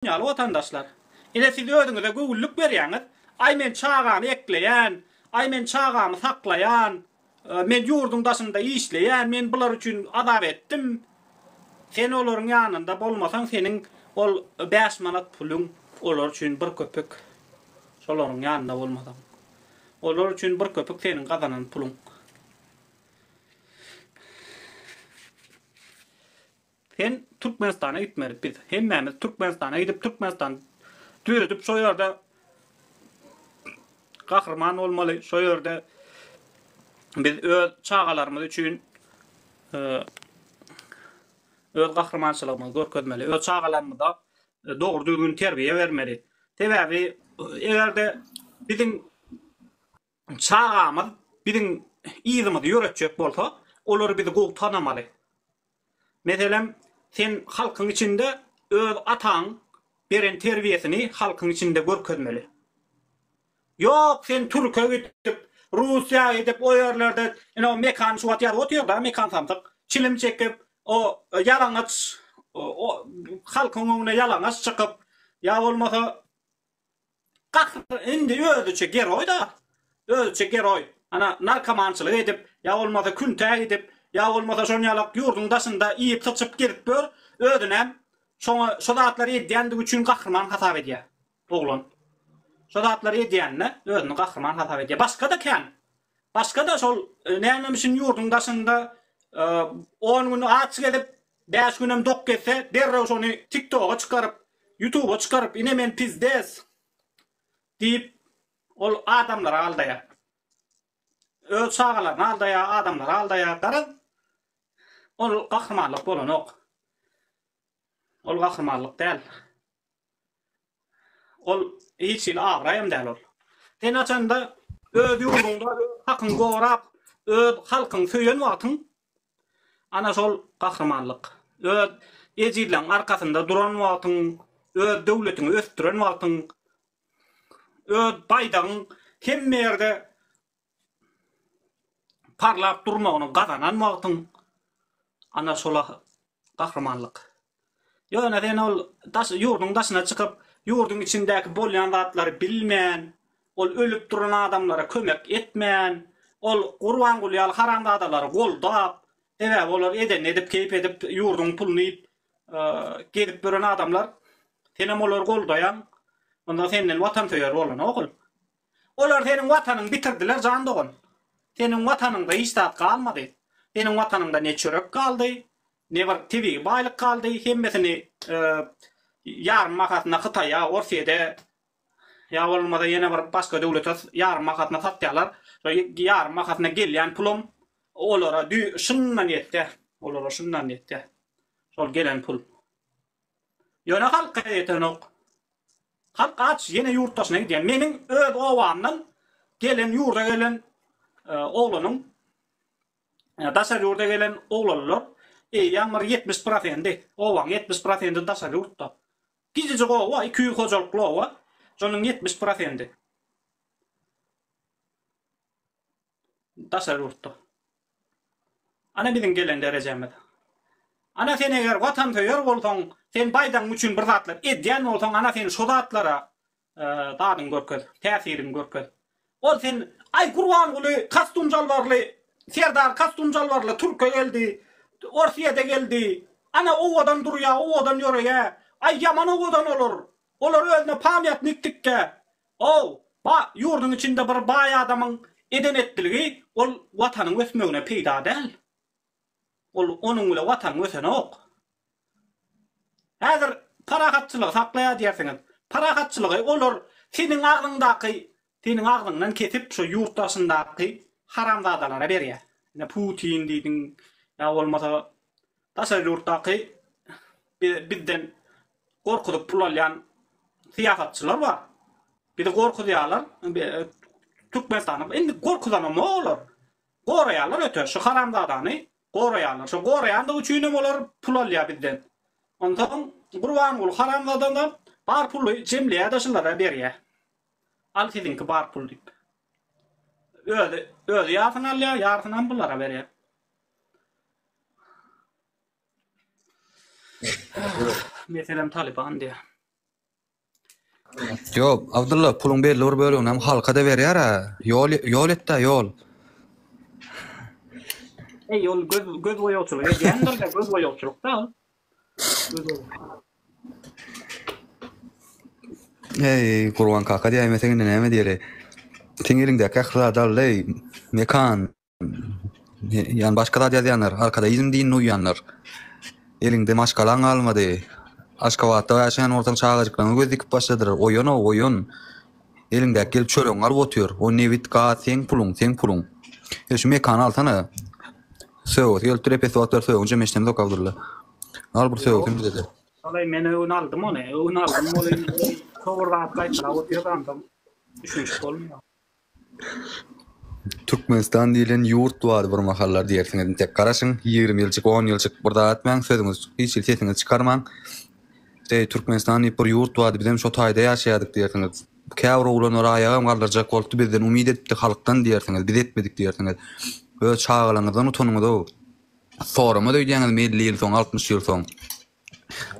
Ýaly watandaşlar. Ine siz özüňize göwünlik berýäňiz, aý men çagamy ekleýän, aý men çagamy saklaýan, men ýurduň daşynda işleýän, men bular üçin azap etdim. Sen olaryň ýanynda bolmasaň seniň ol bäş manat puluň olar üçin bir köpük. Şolaryň ýanynda bolmasaň. Olar üçin bir köpük seniň gazanan puluň. Sen Türkmenistana gitmeli biz hemmämiz Türkmenistana gidip Türkmenistany düzedip şo ýerde gahryman bolmaly şo ýerde biz öz çagalarymyz üçin öz gahrymançylygymyzy görkezmeli öz çagalarymyza dogry düzgün terbiýe bermeli sebäbi egerde biziň Çagamyz biziň yzymyzy ýöretjek bolsa, olar bizi gowy tanamaly. Meselem, sen halkyň içinde öz ataň beren terbiýesini halkyň içinde görkezmeli. Ýok, sen türke gidip, Russiýa gidip, o ýerlerde, ine o Mekan şu wagt ýazyp otyr-da, Mekan samsyk, çilim çekip, o ýalaňaç, o halkyň öňüne ýalaňaç çykyp, ýa bolmasa Gahr indi özüçe geroý-da. Özüçe geroý. Ana, narkomançylyk edip, ýa bolmasa küntä gidip, ýa bolmasa şon ýalak ýurduň daşynda iýip-syçyp gezip ýör, özünem şoňa şo zatlary edýändigi üçin gahryman hasap edýär oglan. Şo zatlary edýänine özüni gahryman hasap edýär. Başga-da kän. Başga-da şol nämemişin ýurduň daşynda on gün aç gezip, bäş günem dok gezse, derrew şony TikToga çykaryp, Ýutuba çykaryp, ine men pizdes diýip, ol adamlary aldaýar. Öz çagalaryny aldaýar, adamlary aldaýar. Garaz, ol gahrymanlyk bolanok. Ol gahrymanlyk däl. Ol hiç hili abraýam däl ol. Sen haçanda öz ýurduňda öz hakyňy gorap, öz halkyňy söýen wagtyň ana şol gahrymanlyk. Öz ejizleň arkasynda duran wagtyň, öz döwletiňi ösdüren wagtyň, öz baýdagyň hemme ýerde parlap durmagyny gazanan wagtyň ana şola gahrymanlyk. Ýöne sen ol daş ýurduň daşyna çykyp, ýurduň içindäki bolýan zatlary bilmän, ol ölüp duran adamlara kömek etmän, ol Gurbanguly ýaly haramzadalary goldap, sebäbi olar edenini edip, keýp edip, ýurduň puluny iýip, gezip ýören adamlar, senem olary goldaýaň, onda senden watansöýer bolanok ol. Olar seniň watanyňy bitirdiler jan dogan. Seniň watanyňda hiç zat galmady. Seniň watanyňda ne çörek galdy, ne bir tebigy baýlyk galdy, hemmesini ýarym bahasyna Hytaýa, Orsýede ýa bolmasa ýene bir başga döwlete ýarym bahasyna satýarlar. Şo ýarym bahasyna gelýän pulam olara şundan ýetýär. Olara şundan ýetýär. Şol gelen pul. Ýöne halka ýetenok. Halk aç, ýene ýurt daşyna gidýär. Meniň öz obamdan gelen ýurda gelen oglanyň daşary ýurda gelen oglanlar eýýäm bir 70 prosendi, obaň 70 prosendi daşary ýurtda. Kiçijik oba, 200 hojalykly oba, şonuň 70 prosendi. Daşary ýurtda. Ana biziň gelen derejämiz. Ana sen eger watansöýer bolsaň, sen baýdagyň üçin bir zatlar edýän bolsaň, ana sen şo zatlara zadyňy görkez, täsiriňi görkez. Ol sen, aý Gurbanguly kostum jalbarly, Serdar kostum jalbarly türke geldi, Orsýede geldi, ana owadan durýa, owadan ýöreýä, aý ýaman owadan olar, olar özüne pamýatnik tikýä. Ow, ba, ýurduň içinde bir baý adamyň eden-etdiligi ol Watanyň ösmegine peýda däl. Ol onuň bile Watan ösenok. Häzir parahatçylygy saklaýar diýersiňiz. Parahatçylygy olar seniň agzyňdaky, seniň agzyňdan kesip şo ýurt daşyndaky haramzadalara berýär. Ine Putin diýdiň ýa bolmasa daşary ýurtdaky bizden gorkuzyp pul alýan syýasatçylar bar. Bizi gorkuzýarlar. Türkmenistany indi gorkuzanam olar. Goraýarlar öte şu haramzadany goraýarlar. Şo goraýandygy üçinem olar pul alýar bizden. Onsoň Gurbanguly haramzadada bar puly jemleýär-de şulara berýär. Al siziňki bar pul diýip. Özi özi ýarsyny alýar, ýarsynam bulara berýär. Meselem Taliban diýýär. Ýok, Abdylla, puluň belli bir bölegini hem halka-da berýär-ä. Ýol, ýol et-dä, ýol. Eý, ol göz, göz boýagçylyk edýändir-dä, göz boýagçylyk-da ol. Göz boýag. Eý, Gurban kaka diýäýmeseň indi näme diýeli. Seň eliňdäki ähli zady aldy-eý, Mekan. Ýani başga zat ýazýanlar, arkada izm dinine uýýanlar. Eliňde maşgalaň galmady. Aşgabatda ýaşaýan bolsaň çagajyklaryňa göz dikip başladylar. Oýan-ow, oýan. Eliňdäki gelip çöregiňi alyp otyr. O nebit, gaz seň puluň, seň puluň. E şu mekany alsana. Sögesi gelip dur epesi wagtlar sögünjem eşdemzok Abdylla. Al bir sögsün bize-de. Walaý men öwün aldym ony. Öwün aldym welin şo bir zat gaýtalap otyr onsoň düşünişip bolmaýar. Türkmenistan diýlen ýurt bardy bir mahallar diýersiňiz intek garaşyň 20 ýyljyk 10 ýyljyk bir zat etmäň sözüňiz hiç hili sesiňizi çykarmaň Eý Türkmenistan diýip bir ýurt bardy bizem şo taýda ýaşaýardyk diýersiňiz käbir oglanlar aýagam galdyrjak bolupdy bizden umyt edipdi halkdan diýersiňiz biz etmedik diýersiňiz öz çagalaňyzdan utanyňyzow soramaz öýdýäňizmi 50 ýyl soň 60 ýyl soň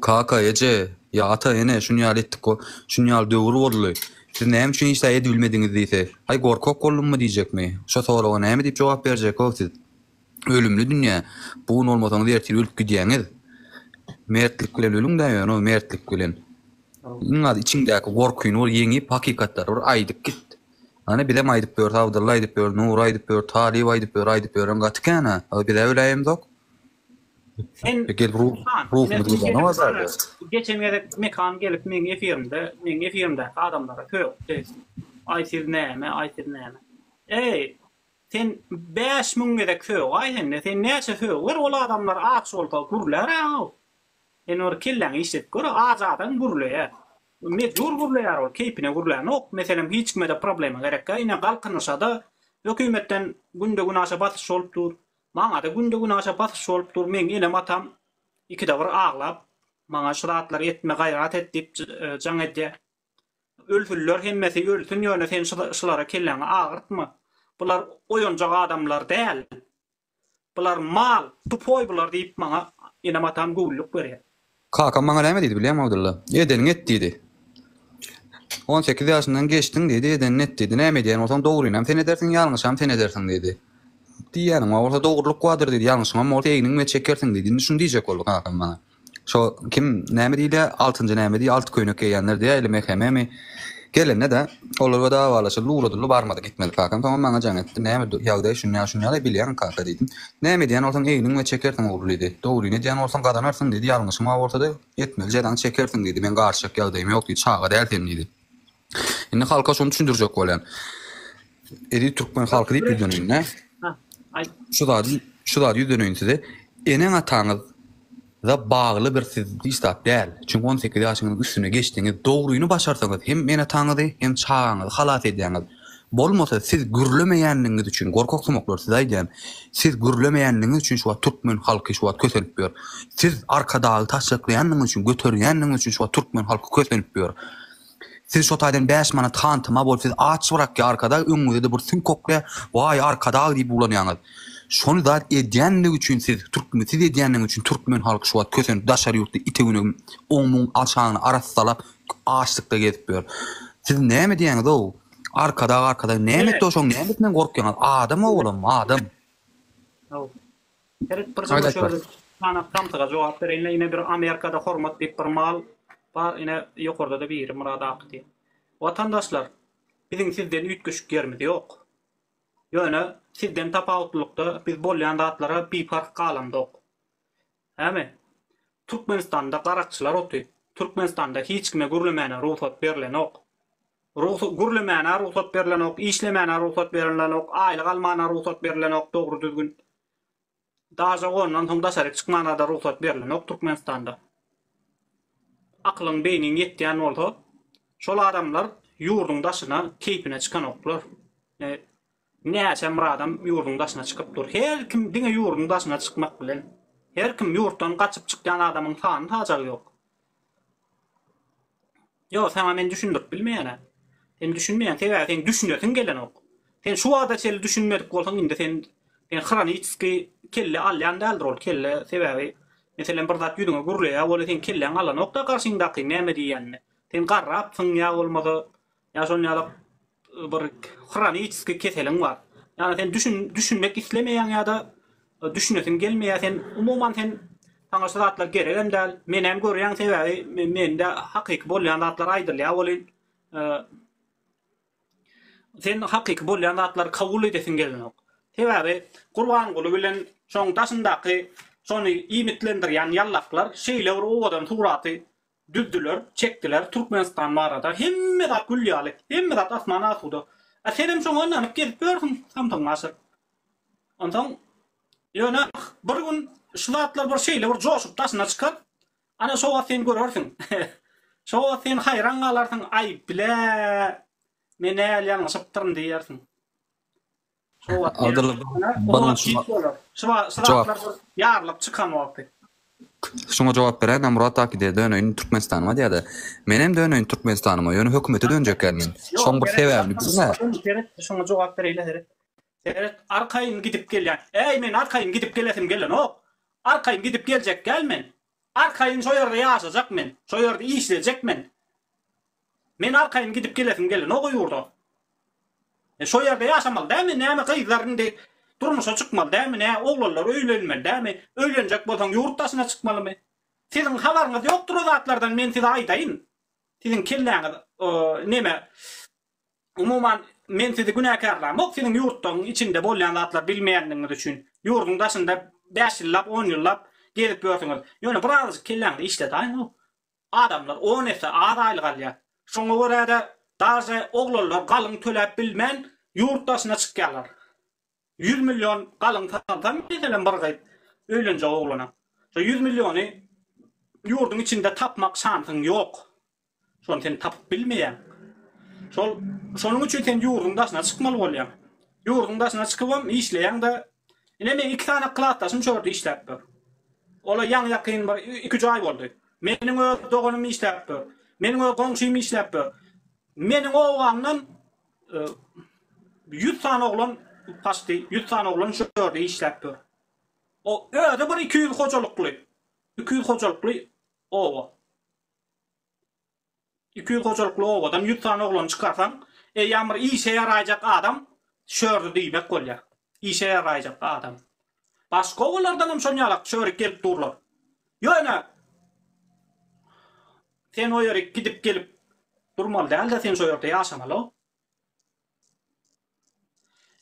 Kaka, eje, ýa ata, ene, şuny ýaly etdik, şuny ýaly döwür boldy. Siz näme üçin hiç zat edibilmediňiz diýse, Aý, gorkak boldummy diýjekmi? Şo soraga näme diýip jogap berjek-ow siz? Ölümli dünýä. Bu gün bolmasaňyz ertir ölüp gidýäňiz. Mertlik bilen ölüň-dä ýöne, mertlik bilen. Iň az içiňdäki gorkyny bir ýeňip, hakykatlary bir aýdyp git. Ana bizem aýdyp ýörüs, Abdylla aýdyp ýör, Nury aýdyp ýör, Talyp aýdyp ýör, aýdyp ýören gaty kän-ä. Biz-ä öläýemzok. Sen Gel ruh ruhumyz gidene bazarda. Geçen gezek Mekan gelip meň efirimde, meň efirimdäki adamlara sögdi. Aý siz näme, aý siz näme. Eý, sen 5000 gezek sögaý sende, sen näçe söger ol adamlar aç bolsa gürlär-ä. Sen bir kelläňi işledip gör, aç adam gürleýär. Mejbur gürleýär ol, keýpine gürlänok. Meselem hiç kime-de problema gerekkä. Ine Galkynyşa-da hökümetden günde-günaşa basyş bolup dur. Maňada günde-günaşa basyş bolup dur, meň enem-atam ikide bir aglap, maňa şu zatlary etme, gaýrat et diýip jaň edýär. Ölsünler hemmesi ölsün, ýöne sen şulara kelläňi agyrtma. Bular oýanjak adamlar däl. Bular mal, tupoý bular diýip maňa enem-atam göwünlik berýär. Kakam maňa näme diýdi bilýäňmi Abdylla? Edeniňi et diýdi. 18 ýaşyňdan geçdiň diýdi, edeniňi et diýdi. Näme edýän bolsaň dogrynam sen edersiň, ýalňyşam sen edersiň diýdi. Diýýäniň bar bolsa dogrulyk bardyr diýdi, ýalňyşyňam bolsa egniň bilen çekersiň diýdi. Indi şuny diýjek boldy kakam maňa. Şo kim näme diýilýär, altynjy näme diýýär, alty köýnek geýýänler diýýär, ili MHM-mi? Gelende-de, olar we dawalaşyldy, ugradyldy, barmady, gitmedi kakam. Soňam maňa jaň etdi. Näme ýagdaý, şunýa, şunýa-da bilýäň kaka diýdim. Näme edýän bolsaň egniň we çekersiň ogul diýdi. Dogryny edýän bolsaň gazanarsyň diýdi, ýalňyşyň bar bolsa-da, etmeli jezaňy çekersiň diýdi. Meň garyşjak ýagdaýym ýok diýdi, çaga däl sen diýdi. Indi halka şony düşündirjek bolýan. Eziz türkmen halky diýip ýüzleneýin-dä. Şu zady, şu zady ýüzleneýin size. Eneň-ataňyz za bagly bir siz hiç zat däl. Çünki 18 ýaşyňyzyň üstüne geçdiňiz. Dogryny başarsaňyz hem ene-ataňyzy, hem çagaňyzy halas edýäňiz. Bolmasa siz gürlemeýänligiňiz üçin, gorkak sumaklar size aýdýan, siz gürlemeýänligiňiz üçin şu wagt türkmen halky şu wagt kösenip ýör. Siz Arkadagy taşlaklaýanlygyňyz üçin, göterýänligiňiz üçin şu wagt türkmen halky kösenip ýör. Siz şo taýdan 5 manat hantama bolup siz aç byrakýa Arkadag öňüňizde bir süňk okýa waý Arkadag diýip ulanýaňyz. Şony zat edýänligi üçin siz türkmen siz edýänligiňiz üçin türkmen halky şu wagt kösenip daşary ýurtda ite güne oň muň alşagyny arassalap açlykda gezip ýör. Siz näme diýýäňiz-ow? Arkadag Arkadag näme etdi o şoň nämesinden gorkýaňyz? Adam olam adam. Seret bir jyny şöyle sana samsyga jogap bereýin ine bir Amerikada hormat diýip bir mal bar ine ýokarda-da biri Myrat Aky diýip. Watandaşlar biziň sizden üýtgeşik ýerimiz ýok. Ýöne sizden tapawutlylykda biz bolýan zatlara biparh galamzok. Hämi? Türkmenistanda garakçylar oty. Türkmenistanda hiç kime gürlemäne rugsat berlenok. Rugsat gürlemäne rugsat berlenok, işlemäne rugsat berlenok, aýlyk almana rugsat berlenok dogry düzgün. Daže ondan soň daşaryk çykmana-da rugsat berlenok Türkmenistanda. Akylyň beýniň ýetýän bolsa, şol adamlar ýurduň daşyna keýpine çykanoklar. Näçe bir adam ýurduň daşyna çykyp dur. Her kim diňe ýurduň daşyna çykmak bilen. Her kim ýurtdan gaçyp çykýan adamyň sany sajagy ýok. Ýok, saňa men düşündirip bilmeýän-ä. Sen düşünmeýäň, sebäbi seň düşünesiň gelenok. Sen şu wagta çenli düşünmedik bolsaň, indi sen sen hroniçeskiý kelle alýan däldir ol kelle, sebäbi meselem bir zat ýüzüňe gürleýär, weli seň kelläň alanok-da garşyňdakyň näme diýýänini. Sen garrapsyň ýa bolmasa ýa şon ýaly bir hroniçeskiý keseliň bar. Ýagny sen düşün düşünmek islemeýäň ýa-da düşünesiň gelmeýär. Sen umuman sen saňa şu zatlar geregem däl. Menem görýäň sebäbi mende hakyky bolýan zatlar aýdylýar welin sen hakyky bolýan zatlary kabul edesiň gelenok. Sebäbi Gurbanguly bilen şoň daşyndaky şony iýmitlendirýän ýallaklar şeýle bir owadan suraty düzdüler, çekdiler Türkmenistan barada. Hemme zat gül ýaly, hemme zat asman asuda. A senem şoňa ynanyp gezip ýörsüň samsygyňy aşyryp. Onsoň ýöne bir gün şu zatlar bir şeýle bir joşup daşyna çykar. Ana şo wagt sen görersiň. Şo wagt sen haýran galarsyň, aý bile men näl ýalňyşypdyryn diýersiň. Şo wagt Abdylla o wagt giç bolar. Şu şu zatlar bir ýarylyp çykan wagty. Şuňa jogap beräýmän Murat Aki diýýär, döneýin Türkmenistanyma diýýär-de. Menem döneýin Türkmenistanyma, ýöne hökümete dönjek däl men. Şoň bir sebäbini bilme. Seret, şuňa jogap bereýle seret. Seret, arkaýyn gidip gelýän. Äý, men arkaýyn gidip gelesim gelenok. Arkaýyn gidip geljek däl men. Arkaýyn şo ýerde ýaşajak men. Şo ýerde işlejek men. Men arkaýyn gidip gelesim gelenok o ýurda. E şo ýerde ýaşamaly dälmi? Näme gyzlar indi durmuşa çykmaly dälmi? Nä oglanlar öýlenmeli dälmi? Öýlenjek bolsaň ýurt daşyna çykmalymy? Siziň habaryňyz ýokdur o zatlardan men size aýdaýyn. Siziň kelläňiz neme Umuman, men sizi günäkärlämok siziň ýurtdaň içinde bolýan zatlary bilmeýändigiňiz üçin. Ýurduň daşynda bäş ýyllap, on ýyllap gezip ýörsüňiz. Ýöne birazajyk kelläňizi işletäýiň-ow. Adamlar on esse az aýlyk alýar. Şoňa görä-de daže oglanlar galyň töläp bilmän ýurt daşyna çykýarlar. 100 million galyň salsam meselem bir gyz öýlenjek oglana. Şo 100 milliony ýurduň içinde tapmak şansyň ýok. Şony sen tapyp bilmeýäň. Şol şonuň üçin sen ýurduň daşyna çykmaly bolýaň. Ýurduň daşyna çykybam işleýäň-de. Ine meň iki sany klasdaşym şu ýerde işläp dur. Ola ýaňy-ýakyn bir iki-üç aý boldy. Meniň öz doganym işläp dur. Meniň öz goňşym işläp dur. Meniň obamdan 100 sany oglan paçti 100 sany oglan şu ýerde işläp dur. O özi bir 200 hojalykly, 200 hojalykly oba. 200 hojalykly obadan 100 sany oglany çykarsaň, eýýäm bir işe ýaraýjak adam şördi diýmek bolýar. Işe ýaraýjak adam. Başga obalardanam şon ýalak şörik gelip durlar. Ýöne sen o ýerik gidip gelip durmaly däl-de sen şo ýerde ýaşamaly.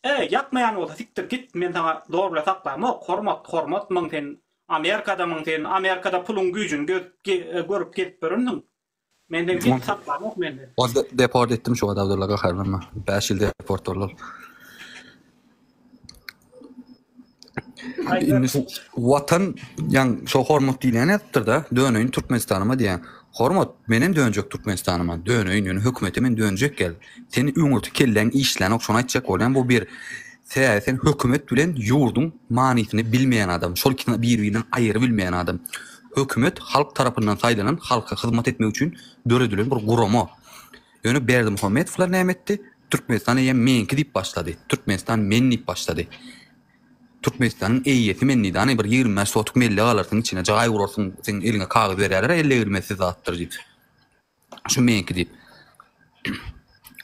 Eý, ýakmaýan bolsa sikdir git, men saňa zor bilen saklamok, hormat, hormatmyň sen, Amerikadamyň sen, Amerikada puluň güýjüni görüp gezip ýörensiň. Menden git saklamok men. Ol deport etdim şu wagt Abdylla gaharlanma. 5 ýyl deport boldy ol. Indi şu Watan ýaň şo hormat diýilýän ýazypdyr-da, döneýin Türkmenistanyma diýýän. Hormat, menem dönjek Türkmenistanyma, döneýin, ýöne hökümete men dönjek gel. Sen öňürti kelläň işlänok, şony aýtjak bolýan, bu bir. Sebäbi sen hökümet bilen ýurduň manysyny bilmeýän adam, şol ikisini bir-birinden aýyry bilmeýän adam. Hökümet halk tarapyndan saýlanan, halka hyzmat etmek üçin döredilen bir gurama. Ýöne Berdimuhamedowlar näme etdi? Türkmenistan eýýäm meňki diýip başlady. Türkmenistan men diýip başlady. Türkmenistanyň eýesi men diýdi. Hany bir 25 sotuk mellek alarsyň, içine jaý gurarsyň, seň eliňe kagyz berýärler, elle egilmezsiz zatdyr diýip. Şu meňki diýip.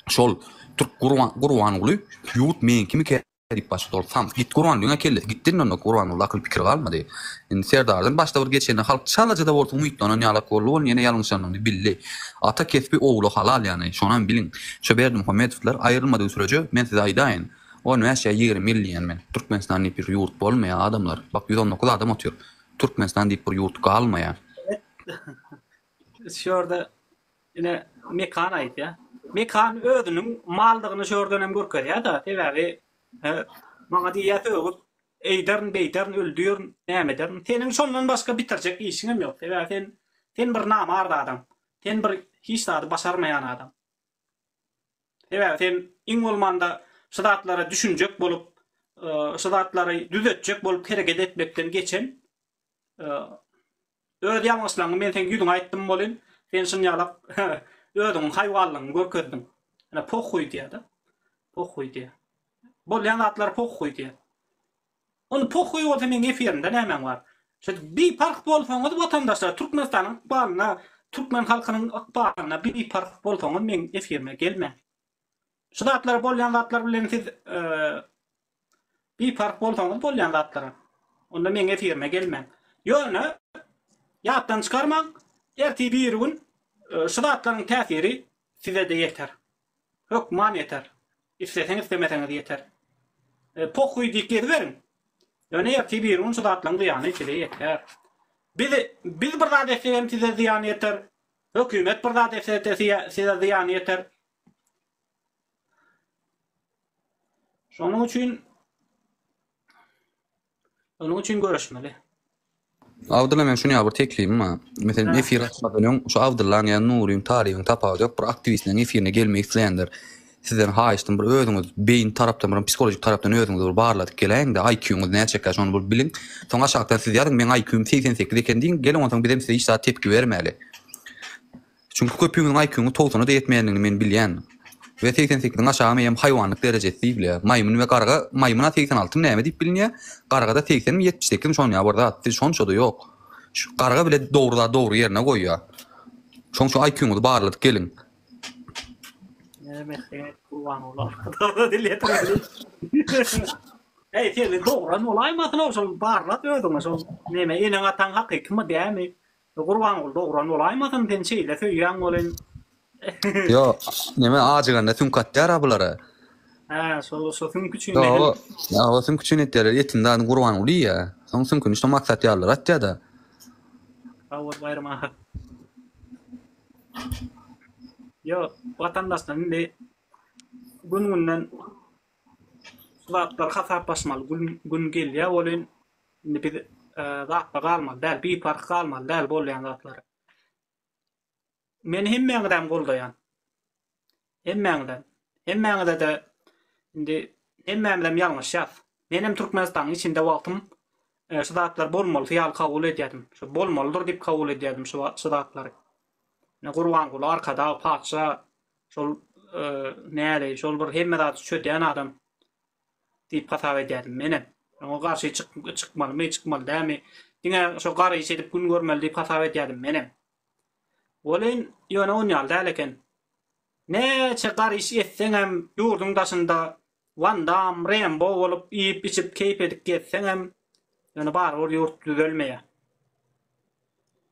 Şol Türk Gurban Gurbanguly ýurt meňkimikä diýip başlady. Ol samsyk git Gurbangulyň kellesi gitdi indi onda Gurbangulyda akyl pikir galmady. Indi Serdardan başda bir geçende halk çalaja-da bolsa umytlanan ýalak boldy, ol ýene ýalňyşanyny bildi. Ata kesbi ogla halal ýany, şonam biliň. Şo Berdimuhamedowlar aýrylmadygy sürece men size aýdaýyn, on bäş ýa 20 ýyl diýen men, Türkmenistan diýip bir ýurt bolmaýar adamlar. Bak 119 adam otyr. Türkmenistan diýip bir ýurt galmaýar. Şu ýerde ine Mekan aýdýar. Mekan özüniň maldygyny şu ýerden hem görkezýär-de, sebäbi maňa diýýär sögüp, Eýderin, beýderin, öldürin, näme ederin. Seniň şondan başga bitirjek işiňem ýok. Sebäbi sen sen bir namart adam. Sen bir hiç zady başarmaýan adam. Sebäbi sen iň bolmanda şu zatlara düşünjek bolup, şu zatlary düzetjek bolup hereket etmekden geçen öz ýalňyşlaryňy men seň ýüzüňe aýtdym welin, sen şunýalak özüňiň haýwanlygyňy görkezdiň. Ine pohuý diýýär-de. Pohuý diýýär. Bolýan zatlar pohuý diýýär. Ony pohuý bolsa meň efirimde nämäň bar? Şeýdip biparh bolsaňyz watandaşlar Türkmenistanyň ykbalyna. Türkmen halkynyň ykbalyna biparh bolsaňyz meň efirime gelmäň. Şu zatlar bolýan zatlar bilen siz biparh bolsaňyz bolýan zatlara. Onda meň efirime gelmäň. Ýöne ýatdan çykarmaň, ertir biri gün şu zatlaryň täsiri size-de ýeter. Hökman ýeter. Isleseňiz islemeseňiz ýeter. Pohuý diýip geziberiň. Ýöne ertir biri gün şu zatlaryň zyýany size ýeter. Biz biz bir zat etsek hem size zyýany ýeter. Hökümet bir zat etse size zyýany ýeter. Şonuň üçin Onuň üçin göreşmeli. Abdylla men şuny ýaly bir teklibim bar. Meselem efir açmazdan öň şu Abdyllaň ýa Nuryň Tarybyň tapawudy ýok bir aktiwistleriň efirine gelmek isleýänler sizden haýyştym bir özüňiz beýin tarapdan bir psihologik tarapdan özüňizi bir barladyp geläýiňde IQ-ňyz näçekä şony bir biliň. Soň aşakdan siz ýazyň meň IQ-m 88 eken diýiň geliň onsoň bizem size hiç zat tepki bermäli. Çünki köpüňiziň IQ-ňyz togsana-da ýetmeýändigini men bilýän. We 88-iň aşagy meýem haýwanlyk derejesi diýilýär. Maýmyn we garga, maýmyn-a 86 my näme diýip bilinýär, garga-da 80 mi 78 mi şon ýaly bir zat. Siz şonça-da ýok. Şu garga bile dogry zady dogry ýerine goýýar. Şoň üçin IQ-ňyzy barladyp geliň. Näme etseň et Gurbanguly Arkadaga dil ýetirmeli. Eý seni dogran bolaýmasyn-ow şol barlat özüňe şol neme eneň-ataň hakykymy dämi? Gurbanguly dogran bolaýmasyn sen şeýle söýýäň welin. Ýok, neme ajyganda süňk atýar-a bulara. Hä, şol şo süňk üçin. Ýok, ýok, süňk üçin etýärler. Etini zadyny Gurbanguly iýýär. Soň süňküni şo Maksat ýalylar atýar-da. Sag bol Baýram aga. Ýok, watandaşlar indi gün-günden şu zatlary hasaplaşmaly gün gün gelýär welin Indi biz zatda galmaly däl, biparh galmaly däl bolýan zatlara. Men hemmäňizem goldaýan. Hemmäňizem. Hemmäňize-de indi hemmämizem ýalňyşýas. Menem Türkmenistanyň içinde wagtym şu zatlar bolmalysy ýaly kabul edýärdim. Şu bolmalydyr diýip kabul edýärdim şu şu zatlary. Ine Gurbanguly Arkadag patyşa şol näleý şol bir hemme zady çözýän adam. Diýip hasap edýärdim menem. Oňa garşy çykmalymy, çykmaly dälmi, diňe şo gara iş edip gün görmeli diýip hasap edýärdim menem. Welin, ýöne on ýaly däl eken. Näçe gar iş etseňem, ýurduň daşynda Wan Dam, Rembo bolup iýip-içip keýp edip gezseňem, ýöne barybir ýurt düzelmeýär.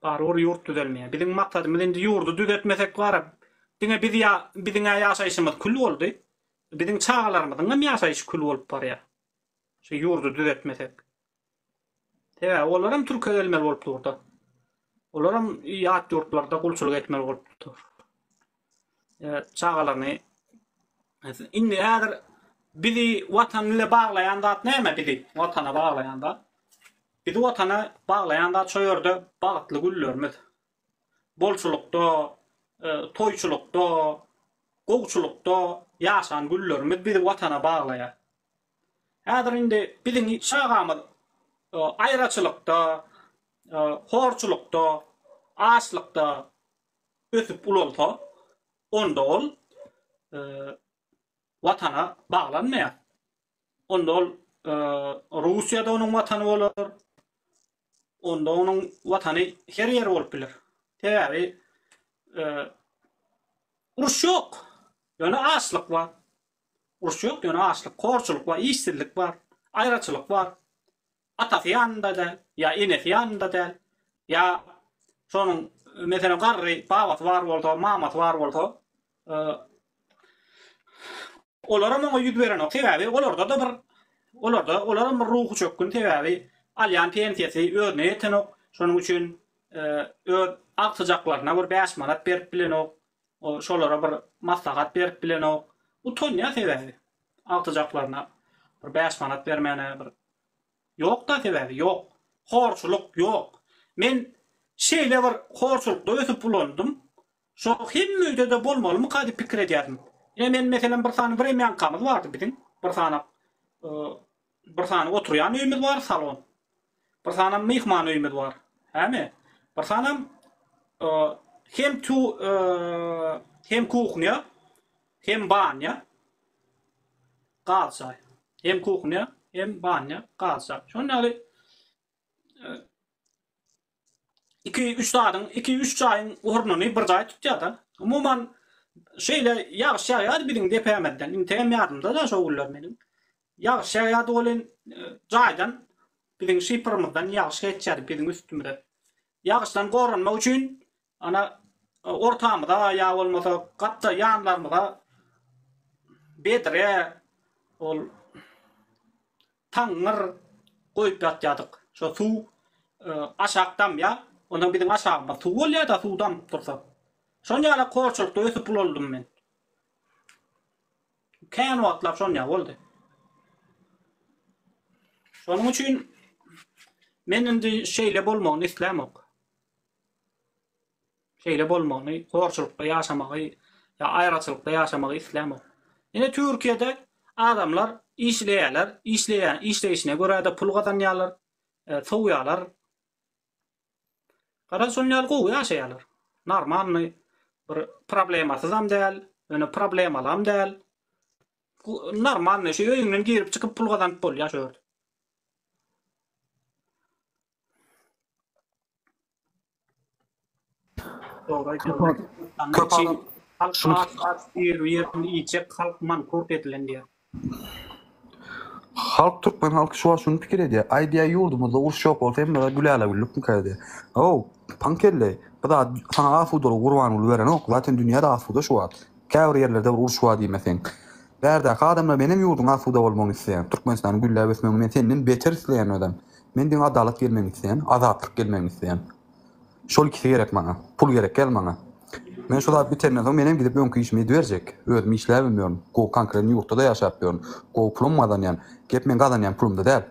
Barybir ýurt düzelmeýär. Biziň maksadymyz indi ýurdy düzetmesek bara, diňe biz ýa biziň-ä ýaşaýşymyz kül boldy. Biziň çagalarymyzyň hem ýaşaýşy kül bolup barýar. Şu ýurdy düzetmesek. Sebäbi olar hem türke gelmeli bolup durda. Olar hem ýat ýurtlarda gulçulyk etmeli bolup dur. Çagalaryny indi häzir bizi watan ile baglaýan zat näme bizi watana baglaýan zat? Bizi watana baglaýan zat şo ýerde bagtly günlerimiz. Bolçulykda, toýçulykda, gowçulykda ýaşan günlerimiz bizi Watana baglaýar. Häzir indi biziň çagamyz aýraçylykda, horçulykda, açlykda ösüp ulalsa, onda ol Watana baglanmaýar. Onda ol Russiýada onuň Watany bolar, Onda onuň watany her ýer bolup biler. Sebäbi uruş ýok. Ýöne açlyk bar. Uruş ýok, ýöne açlyk, horçulyk bar, işsizlik bar, aýraçylyk bar. Atasy ýanynda däl, ýa enesi ýanynda däl, ýa şonuň meselem garry babasy bar bolsa, mamasy bar bolsa, Olaram oňa ýüz berenok. Sebäbi olarda-da bir olarda olaram bir ruhy çökgün. Sebäbi alýan pensiýasy özüne ýetenok. Şonuň üçin öz agtyjaklaryna bir bäş manat berip bilenok. Şolara bir maslahat berip bilenok. Utanýar sebäbi. Agtyjaklaryna bir bäş manat bermäne bir Ýok-da sebäbi ýok. Horçulyk ýok. Men şeýle bir horçulykda ösüp ulandym. Şo hemme öýde-de bolmalymyka diýip pikir edýärdim. Ine men meselem bir sany wremýankamyz bardy biziň. Bir sany bir sany oturýan öýümiz bar, salon. Bir sanam myhman öýümiz bar. Hämi? Bir sanam hem tu hem kuhnýa, hem banýa. Gaz jaý. Hem kuhnýa, hem banýa, gaz jaý. Şonuň ýaly. 2-3 zadyň, 2-3 jaýyň ornuny bir jaý tutýar-da. Umuman, şeýle ýagyş ýagýardy biziň depämizden. Integem ýadymda-da şo günler meniň. Ýagyş ýagýardy welin, jaýdan, biziň şiprymyzdan ýagyş geçýärdi biziň üstümize. Ýagyşdan goranmak üçin, ana, ortamyza ýa bolmasa gapda ýanlarymyza bedre, ol Taňňyr goýup ýatýardyk. Şo suw aşak damýar. Ondan biziň aşagymyz suw bolýar-da, suw damyp dursa. Şon ýaly korçulykda ösüp ulaldym men. Kän wagtlap şon ýaly boldy. Şonuň üçin men indi şeýle bolmagyny islämok. Şeýle bolmagyny, horçulykda ýaşamagy ýa aýraçylykda ýaşamagy islämok. Ine Türkiýede adamlar işleýärler, işleýän işleýşine görä-de pul gazanýarlar, sowýarlar. Garaz şonuň ýaly gowy ýaşaýarlar. Normalny bir problemasyzam däl, ýöne problemalam däl. Normalny şu öýüňden girip çykyp pul gazanyp bolýar şu ýerde. Dogry aýdýaň. Köp adam Halk aç aç diýer, ýerini iýjek halk mankurt edilen diýer. Halk türkmen halky şu wagt şuny pikir edýär. Aý diýýär ýurdumyzda uruş ýok bolsa hemme zat gülala güllükmika diýýär. How, paňkelle, bu zat saňa asudalygy Gurbanguly berenok. Zaten dünýä-de asuda şu wagt. Käbir ýerlerde bir uruş bar diýmeseň. Bärdäki adamlar menem ýurduň asuda bolmagyny isleýän. Türkmenistanyň gülläp ösmegini men senden beter isleýän özem. Men diňe adalat gelmegini isleýän, azatlyk gelmegini isleýän. Şol ikisi gerek maňa. Pul gerek däl maňa. Men şu zat bitenden soň menem gidip öňki işimi ediberjek. Özüm işläbem ýörün. Gowy konkretny ýurtda-da ýaşap ýörün. Gowy pulum gazanýan. Gep meň gazanýan pulumda däl.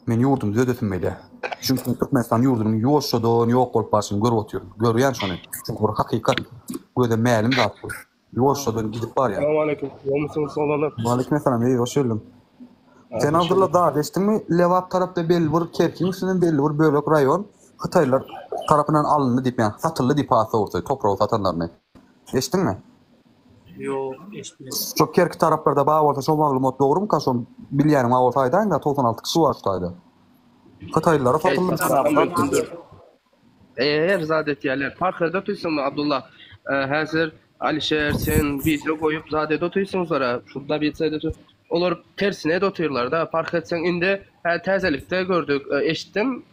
Men ýurdumy düzedesim gelýär. Çünki men Türkmenistan ýurdunyň ýuwaşjadan ýok bolup barşyny görüp otyryn. Görýän şony. Çünki bir hakykat. Göze mälim zat bu. Ýuwaşjadan gidip barýar. Salam aleýkum. Gowmysyňyz oglanlar? Waleýkim essalam eziz hoş geldiň. Sen Abdylla zat eşitdiňmi? Lebap tarapda belli bir Kerkiň üstünden belli bir bölek raýon Hytaýlylar tarapyndan alyndy diýip, ýagny satyldy diýip has dogrusy topragy satanlaryny. Eşitdiňmi? Ýok, eşitmedim. Şo Kerki taraplarda bar bolsa şo maglumat dogrumyka şo bilýäniň bar bolsa aýdaýyňda 96 kişi bar şu taýda. Hytaýlylara satyldy. Her zat etýärler. Parh edip otyrsyňmy Abdullah? Häzir Alişer sen wideo goýup zat edip otyrsyňyzlara şu dobitsa edip otyr. Olar tersine edip otyrlar-da. Parh etseň indi hä täzelikde gördük, eşitdim.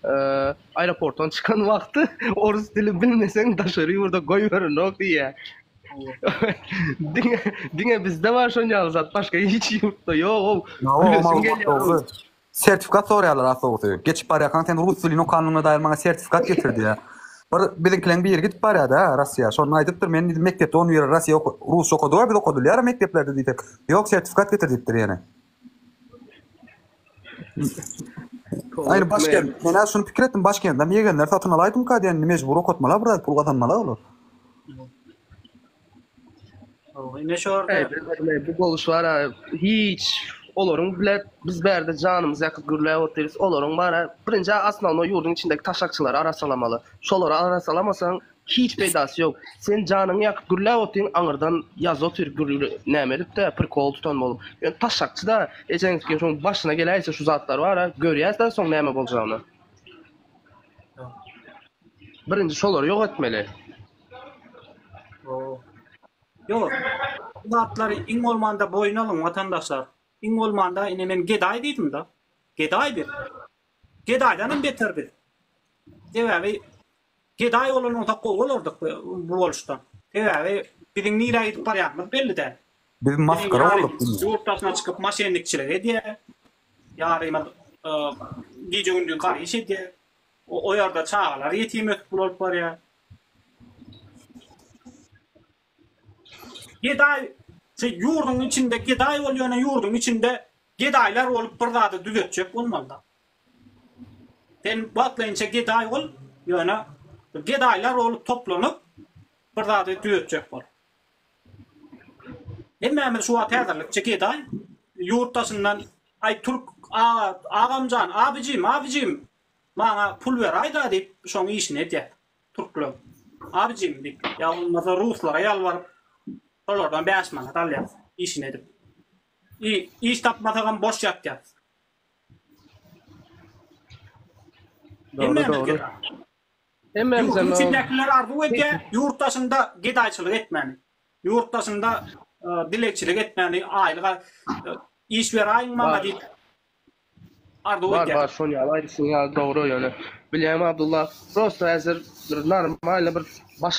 Aeroportdan çykan wagty orus dili bilmeseň daşary ýurda goýberenok diýýär. Diňe diňe bizde bar şon ýaly zat, başga hiç ýurtda ýok. Gülesiň gelýär. Sertifikat soraýarlar has dogrusy. Geçip barýarkaň sen rus dilini okanyňa dair maňa sertifikat getir diýýär. Bir biziňkileň biri gidip barýar-da Russiýa. Şonda aýdypdyr, men diýdi mekdepde on bir Russiýa rusça okadyk-a biz okadylýar-a mekdeplerde diýsek. Ýok sertifikat getir diýipdir ýene. Aýny başkent. Men-ä şuny pikir etdim, başkentden ýegenler satyn alaýdymyka diýen, indi mejbur okatmaly-a bir zat pul gazanmaly-a olar. Ine şu ýerde. Eý, bu boluş bar-a, hiç olaryň bile biz bärde janymyzy ýakyp gürläp otyrys, olaryň bar-a, birinji osnownoý ýurduň içindäki taşakçylary arassalamaly. Şolary arassalamasaň, hiç peýdasy ýok. Sen janyňy ýakyp gürläp otyň, aňyrdan ýazyp otyr gürrüň näme edip-de, prikol tutan bolup. Ýöne taşakçy-da, ejeňiz şoň başyna geläýse şu zatlar bar-a, görýäs-dä soň näme boljagyny. Birinji şolary ýok etmeli. Ýok. Bu zatlary iň bolmanda boýun alyň watandaşlar. Iň bolmanda ine men gedaý diýdim-de. Gedaý biz. Gedaýdanam beter biz. Sebäbi gedaý bolan bolsak gowy bolardyk bu boluşdan. Sebäbi biziň nirä gidip barýanymyz belli däl. Biz masgara bolduk. Ýurt daşyna çykyp maşennikçilik edýär. Ýarymyz gije-gündiz gar iş edýär. O ýerde çagalar ýetim ösüp ulalyp barýar. Gedaý, şu ýurduň içinde gedaý bol ýöne ýurduň içinde gedaýlar bolup bir zady düzetjek bolmalyda. Sen wagtlaýynça gedaý bol, ýöne gedaýlar bolup toplanyp bir zady düzetjek bol. Hemmämiz şu wagt häzirlikçe gedaý. Ýurt daşyndan aý türk aga, agamjan, abijim, abijim maňa pul beräýda diýip şoň işini edýär. Türkler. Abijim diýip, ýa bolmasa ruslara ýalbaryp şolardan 5 manat alýar işini edip. I, iş tapmasagam boş ýatýar. Dogry, dogry. Hemmämizem Ýurduň içindäkiler arzuw edýär, ýurt daşynda gedaýçylyk etmäni. Ýurt daşynda dilegçilik etmäni, aýlyk iş beräýiň maňa diýip arzuw Bar edýär. bar şony ýaly aýdyşyň ýaly dogry ýöne bilýäňmi Abdulla prosta häzir bir normalny bir baş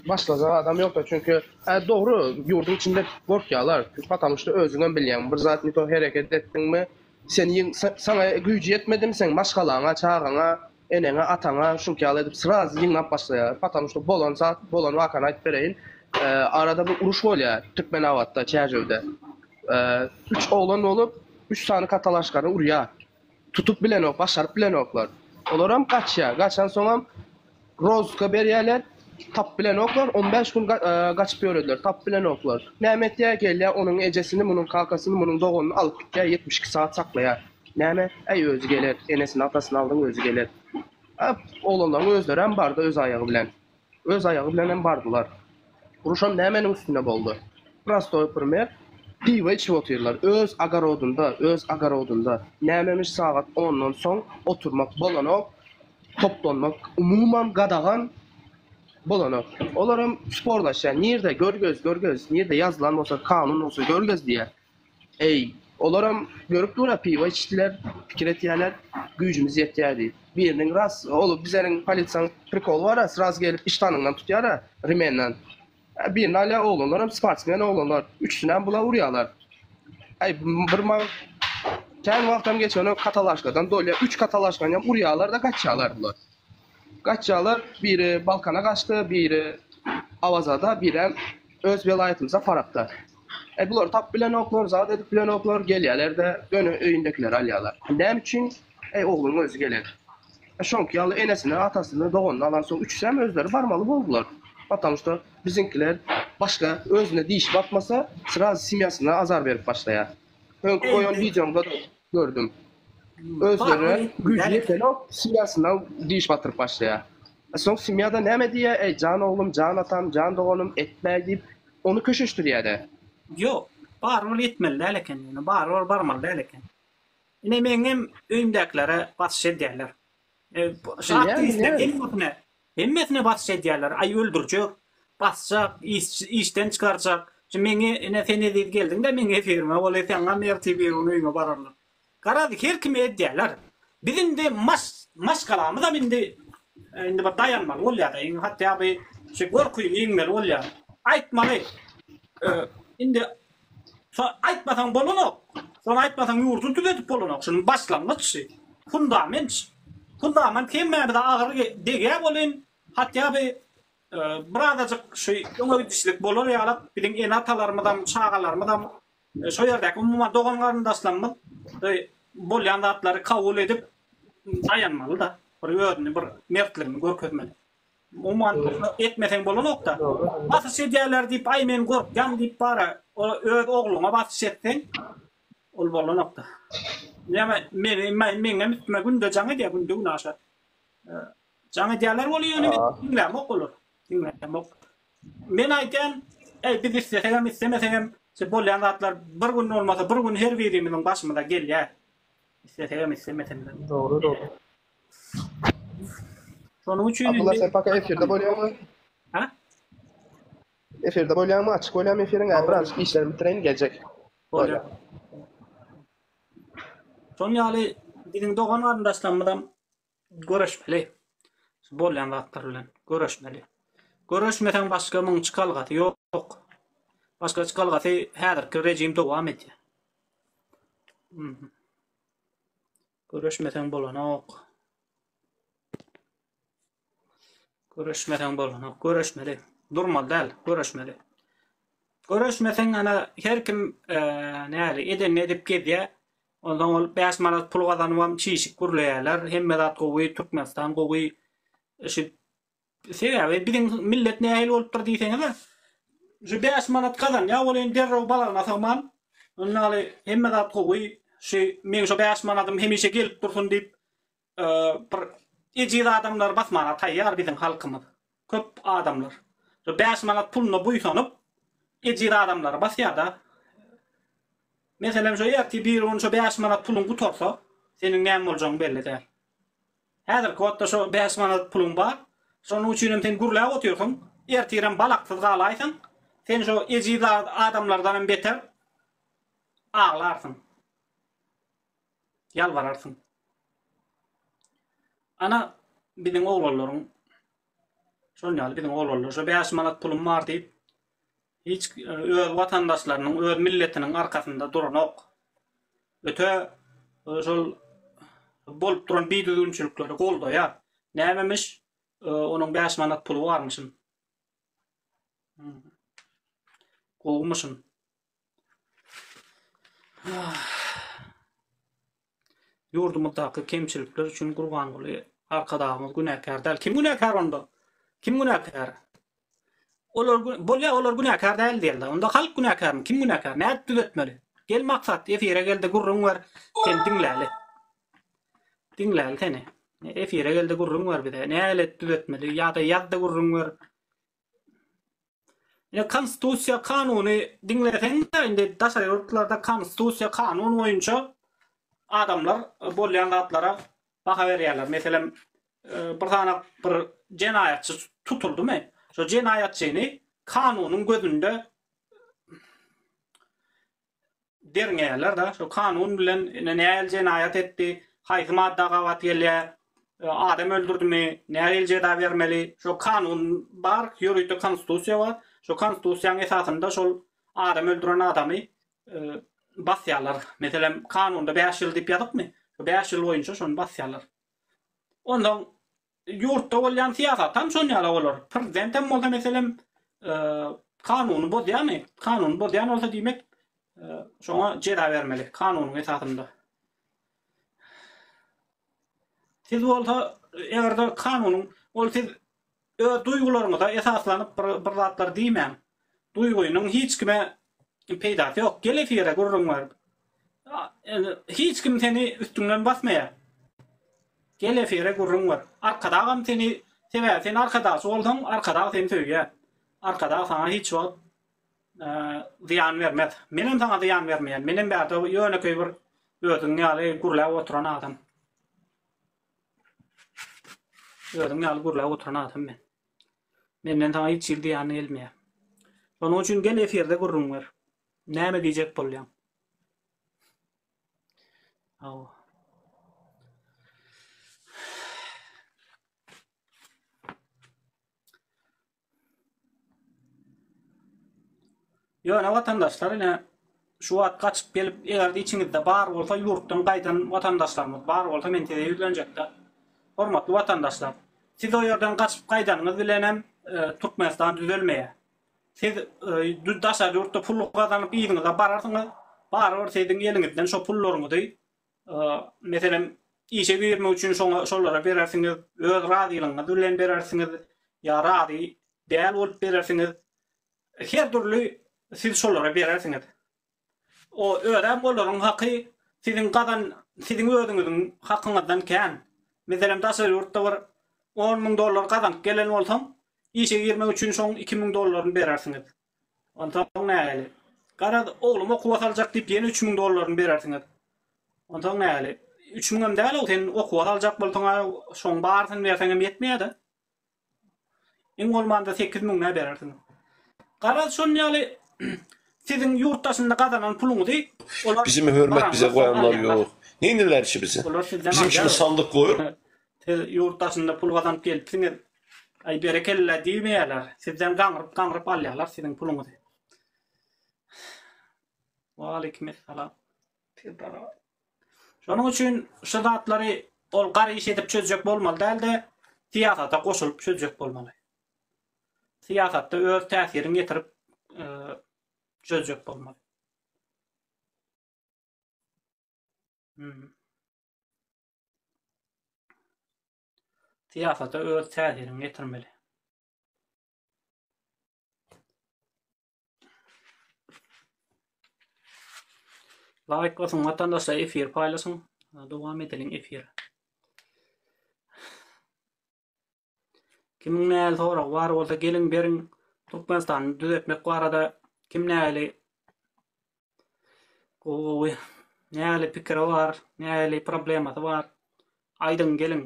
başlajak adam ýokda çünki hä dogry ýurduň içinde gorkýalar patamuşda özüňem bilýäň bir zat ne to hereket etdiňmi seni ýyň saňa güýji ýetmedimi seň maşgalaňa çagaňa eneňe ataňa şuňky ýaly edip srazy ýygnap başlaýar patamuşda bolan zat bolan wakany aýdyp bereýin arada bir uruş bolýar Türkmenabatda Çärjewde Üç oglan bolup, üç sany katalaşkany urýar. Tutup bilenok, başaryp bilenoklar. Olaram gaçýar. Gaçansoňam rozka berýärler. Tapyp bilenoklar. On bäş gün gaçyp ýörediler. Tapyp bilenoklar. Näme etýär? Gelýär, onuň ejesini, munuň kakasyny, munuň doganyny alyp gitýär, 72 sagat saklaýar. Näme? Äý, özi geler. Enesini, atasyny aldyň, özi geler. Oglanlaryň özlerem bardy öz aýagy bilen. Öz aýagy bilenem bardylar. Uruşam nämeniň üstünde boldy? Prostoý primer, piwo içip otyrlar. Öz agarodynda, öz agarodynda. Nämemiş sagat ondan soň oturmak bolanok, toplanmak umuman gadagan bolanok. Olaram sporlaşýar. Nirde görgez, görgez, nirde ýazylan bolsa, kanun bolsa görgez diýýär. Eý, olaram görüp dur-a, piwo içdiler, pikir etýärler, güýjümiz ýetýär diýip. Biriniň ras, ol bizeniň polisiýaň prikoly bar-a, sraz gelip iştanyňdan tutýar-a, remenden. Birini alýar, oglanlaram sportsmen oglanlar, üçüsinem bula urýarlar. Äý, bir mag kän wagtam geçenok, katalaşkadan dolýar, üç katalaşkanyam urýarlar-da, gaçýarlar bular. Gaçýarlar, biri Balkana gaçdy, biri Awazada, birem öz welaýatymyzda Farapda. E bulary tapyp bilenoklar, zat edip bilenoklar, gelýärler-de, göni öýündekileri alýarlar. Näme üçin? Eý, ogluň özi geler. E şoňky ýaly enesini, atasyny, doganyny alansoň üçüsem özleri barmaly boldular. Потому что biziňkiler başga özüne diş batmasa, srazu semýasyna azar berip başlaýar. Öňki goýan wideoňda-da gördüm. Özlerine güýji ýetenok, semýasyna diş batyryp başlaýar. E soň semýada näme diýýär? Eý, jan oglum, jan atam, jan doganym, etmäý diýip, ony köşeşdirýär-de. Ýok, barybir etmeli däl eken ýöne, barybir barmaly däl eken. Ine meňem öýümdäkilere basyş edýärler. Şu aktiwistler hemmesine, hemmesine basyş edýärler. Aý öldürjek, basjak, işden çykarjak. Şu meňi ine sen eziz geldiň-de meň efirime, weli saňam ertir birigün öýüňe bararlar. Garaz her kime edýärler. Biz indi maş maşgalamyzam indi indi bir daýanmaly bolýar-da. Iň hatda bir şu gorkyny ýeňmeli bolýar. Aýtmaly. Indi şo aýtmasaň bolanok. Şony aýtmasaň ýurdy düzedip bolanok. Şunuň başlangyçy, fundament. Fundament hemmämize agyr degýär welin, hatda bir birazajyk şu öňe gidişlik bolar ýalak biziň ene-atalarymyzam, çagalarymyzam Şo ýerdäki umuman dogan-garyndaşlarymyz bolýan zatlary kabul edip daýanmaly-da. Bir özüni bir mertligini görkezmeli. Umuman etmeseň bolanok-da. Basyş edýärler diýip, aý men gorkýan diýip bara öz ogluňa basyş etseň ol bolanok-da. Näme meni meňem üstüme günde jaň edýär, günde günaşa. Jaň edýärler weli ýöne men diňlämok olary. Diňlämok. Men aýdýan, äý biz islesegem islemesegem şu bolýan zatlar bir gün bolmasa bir gün her birimiziň başymyza gelýär. Islesegem islemesemem. Dogry dogry. Şonuň üçin Abdylla sen paka efirde bolýaňmy? Ha? Efirde bolýaňmy? Açyk bolýamy efiriň? Hä birazjyk işlerimi bitireýin geljek. Bolýar. Şonuň ýaly biziň dogan garyndaşlarymyzam Göreşmeli. Şu bolýan zatlar bilen göreşmeli. Göreşmeseň başga muň çykalgasy ýok. Başga çykalgasy häzirki rejim dowam edýär. Göreşmeseň bolanok. Göreşmeseň bolanok. Göreşmeli. Durmaly däl, göreşmeli. Göreşmeseň ana her kim näli edenini edip gezýär. Onsoň ol 5 manat pul gazanybam çişik gürleýärler. Hemme zat gowy, Türkmenistan gowy. Şu sebäbi biziň millet nähili bolupdyr diýseňiz, şu 5 manat gazanýar welin derrew balagyna sygman, ondaly hemme zat gowy, şu meň şu 5 manadym hemişe gelip dursun diýip, bir ejiz adamlary basmaga taýýar biziň halkymyz. Köp adamlar. Şu 5 manat puluna buýsanyp, ejiz adamlary basýar-da. Meselem, şu ertir bir gün şu 5 manat puluň gutarsa, seniň näme boljagyň belli däl. Häzirki wagtda şu 5 manat puluň bar. Şonuň üçinem sen gürläp otyrsyň. Ertirem balaksyz galaýsaň, sen şo ejiz adamlardanam beter aglarsyň. Ýalbararsyň. Ana, biziň oglanlaryň şol ýaly biziň oglanlar şo 5 manat pulum bar diýip, hiç öz watandaşlarynyň, öz milletiniň arkasynda duranok. Öte şol bolup duran bidüzgünçilikleri goldaýar. Nämemiş? Onuň 5 manat puly barmyşyn. Gowumyşyn. Ýurdumyzdaky kemçilikler üçin Gurbanguly Arkadagymyz günäkär däl. Kim günäkär onda? Kim günäkär? Olar bolýar, olar günäkär däl diýerler. Onda halk günäkärmi? Kim günäkär? Nädip düzetmeli? Gel Maksat, efire gel-de gürrüň ber, seni diňläli. Diňläli seni. Efire gel-de gürrüň ber bize. Näle düzetmeli? Ýa-da ýaz-da gürrüň ber. Ine konstitusiýa kanuny diňleseň-de indi daşary ýurtlarda konstitusiýa kanun boýunça adamlar bolýan zatlara baha berýärler. Meselem, bir sany bir jenaýatçy tutuldymy? Şo jenaýatçyny kanunyň gözünde derňeýärler-de, şo kanun bilen ine nähili jenaýat etdi, haýsy madda gabat gelýär, adam öldürdimi, nähili jeza bermeli, şo kanun bar, ýörite konstitusiýa bar, şo konstitusiýanyň esasynda şol adam öldüren adamy basýarlar. Meselem, kanunda 5 ýyl diýip ýazypmy? Şo 5 ýyl boýunça şony basýarlar. Onsoň Ýurtda bolýan syýasatam şon ýala bolar. Prezident hem bolsa meselem kanuny bozýarmy? Kanuny bozýan bolsa diýmek şoňa jeza bermeli kanunyň esasynda. Siz bolsa eger-de kanunyň ol siz öz duýgularyňyza esaslanyp bir, bir zatlar diýmäň. Duýgynyň hiç kime peýdasy ýok. Gel efire gürrüň ber. Hiç kim seni üstüňden basmaýar. Gel efire gürrüň ber. Arkadagam seni sebäbi sen arkadagçy bolsaň arkadag seni söýýär. Arkadag saňa hiç wagt zyýan bermez. Menem saňa zyýan bermeýän. Menem bärde ýönekeý bir özüň ýaly gürläp oturan adam. Özüň ýaly gürläp oturan adam men. Menden saňa hiç hili zyýan gelmeýär. Şonuň üçin gel efirde gürrüň ber. Näme diýjek bolýaň? Hawa. Ýöne watandaşlar ine şu wagt gaçyp gelip eger içiňizde bar bolsa ýurtdan gaýdan watandaşlarymyz bar bolsa men size ýüzlenjekde. Hormatly watandaşlar, siz o ýerden gaçyp gaýdanyňyz bilenem e, Türkmenistan düzelmeýär. Siz e, daşary ýurtda pul gazanyp yzyňyza bararsyňyz, barybir siziň eliňizden şo pullaryňyzy e, meselem işe girmek üçin şoňa şolara berersiňiz, öz razylygyňyz bilen berersiňiz ýa razy däl bolup berersiňiz. Her dürli siz şolara berersiňiz. O özem olaryň haky siziň gazan siziň özüňiziň hakyňyzdan kän. Meselem daşary ýurtda bir 10 müň dollar gazanyp gelen bolsaň, işe girmek üçin şoň 2 müň dollaryny berersiňiz. Onsoň nähili? Garaz, oglum okuwa saljak diýip ýene 3 müň dollaryny berersiňiz. Onsoň nähili? 3 müňem däl-ow, sen okuwa saljak bolsaň-a şoň barysyny berseňem ýetmeýär-de. Iň bolmanda 8000 nä berersiň. Garaz şon ýaly siziň ýurt daşynda gazanan puluňyzy olar Bizim hürmet bize koyanlar yok. Neyinler ki bizi? Olar sizden Bizim kimi alýar. sandık koyup Siz ýurt daşynda pul gazanyp gelipsiňiz. Aý berekella diýmeýärler. Sizden gaňryp gaňryp alýarlar siziň puluňyzy. Waleýkim essalam. Şonuň üçin şu zatlary ol gar iş edip çözjek bolmaly däl-de, syýasata goşulyp çözjek bolmaly. Syýasatda öz täsirini ýetirip çözjek bolmaly. Hmm. Syýasata öz täsirini ýetirmeli. Laýk basyň watandaşlar efir paýlaşyň. Dowam edeliň efir. Kimiň nähili soragy bar bolsa geliň beriň Türkmenistany düzetmek barada kim nähili gowy gowy nähili pikiri bar, nähili problemasy bar aýdyň geliň.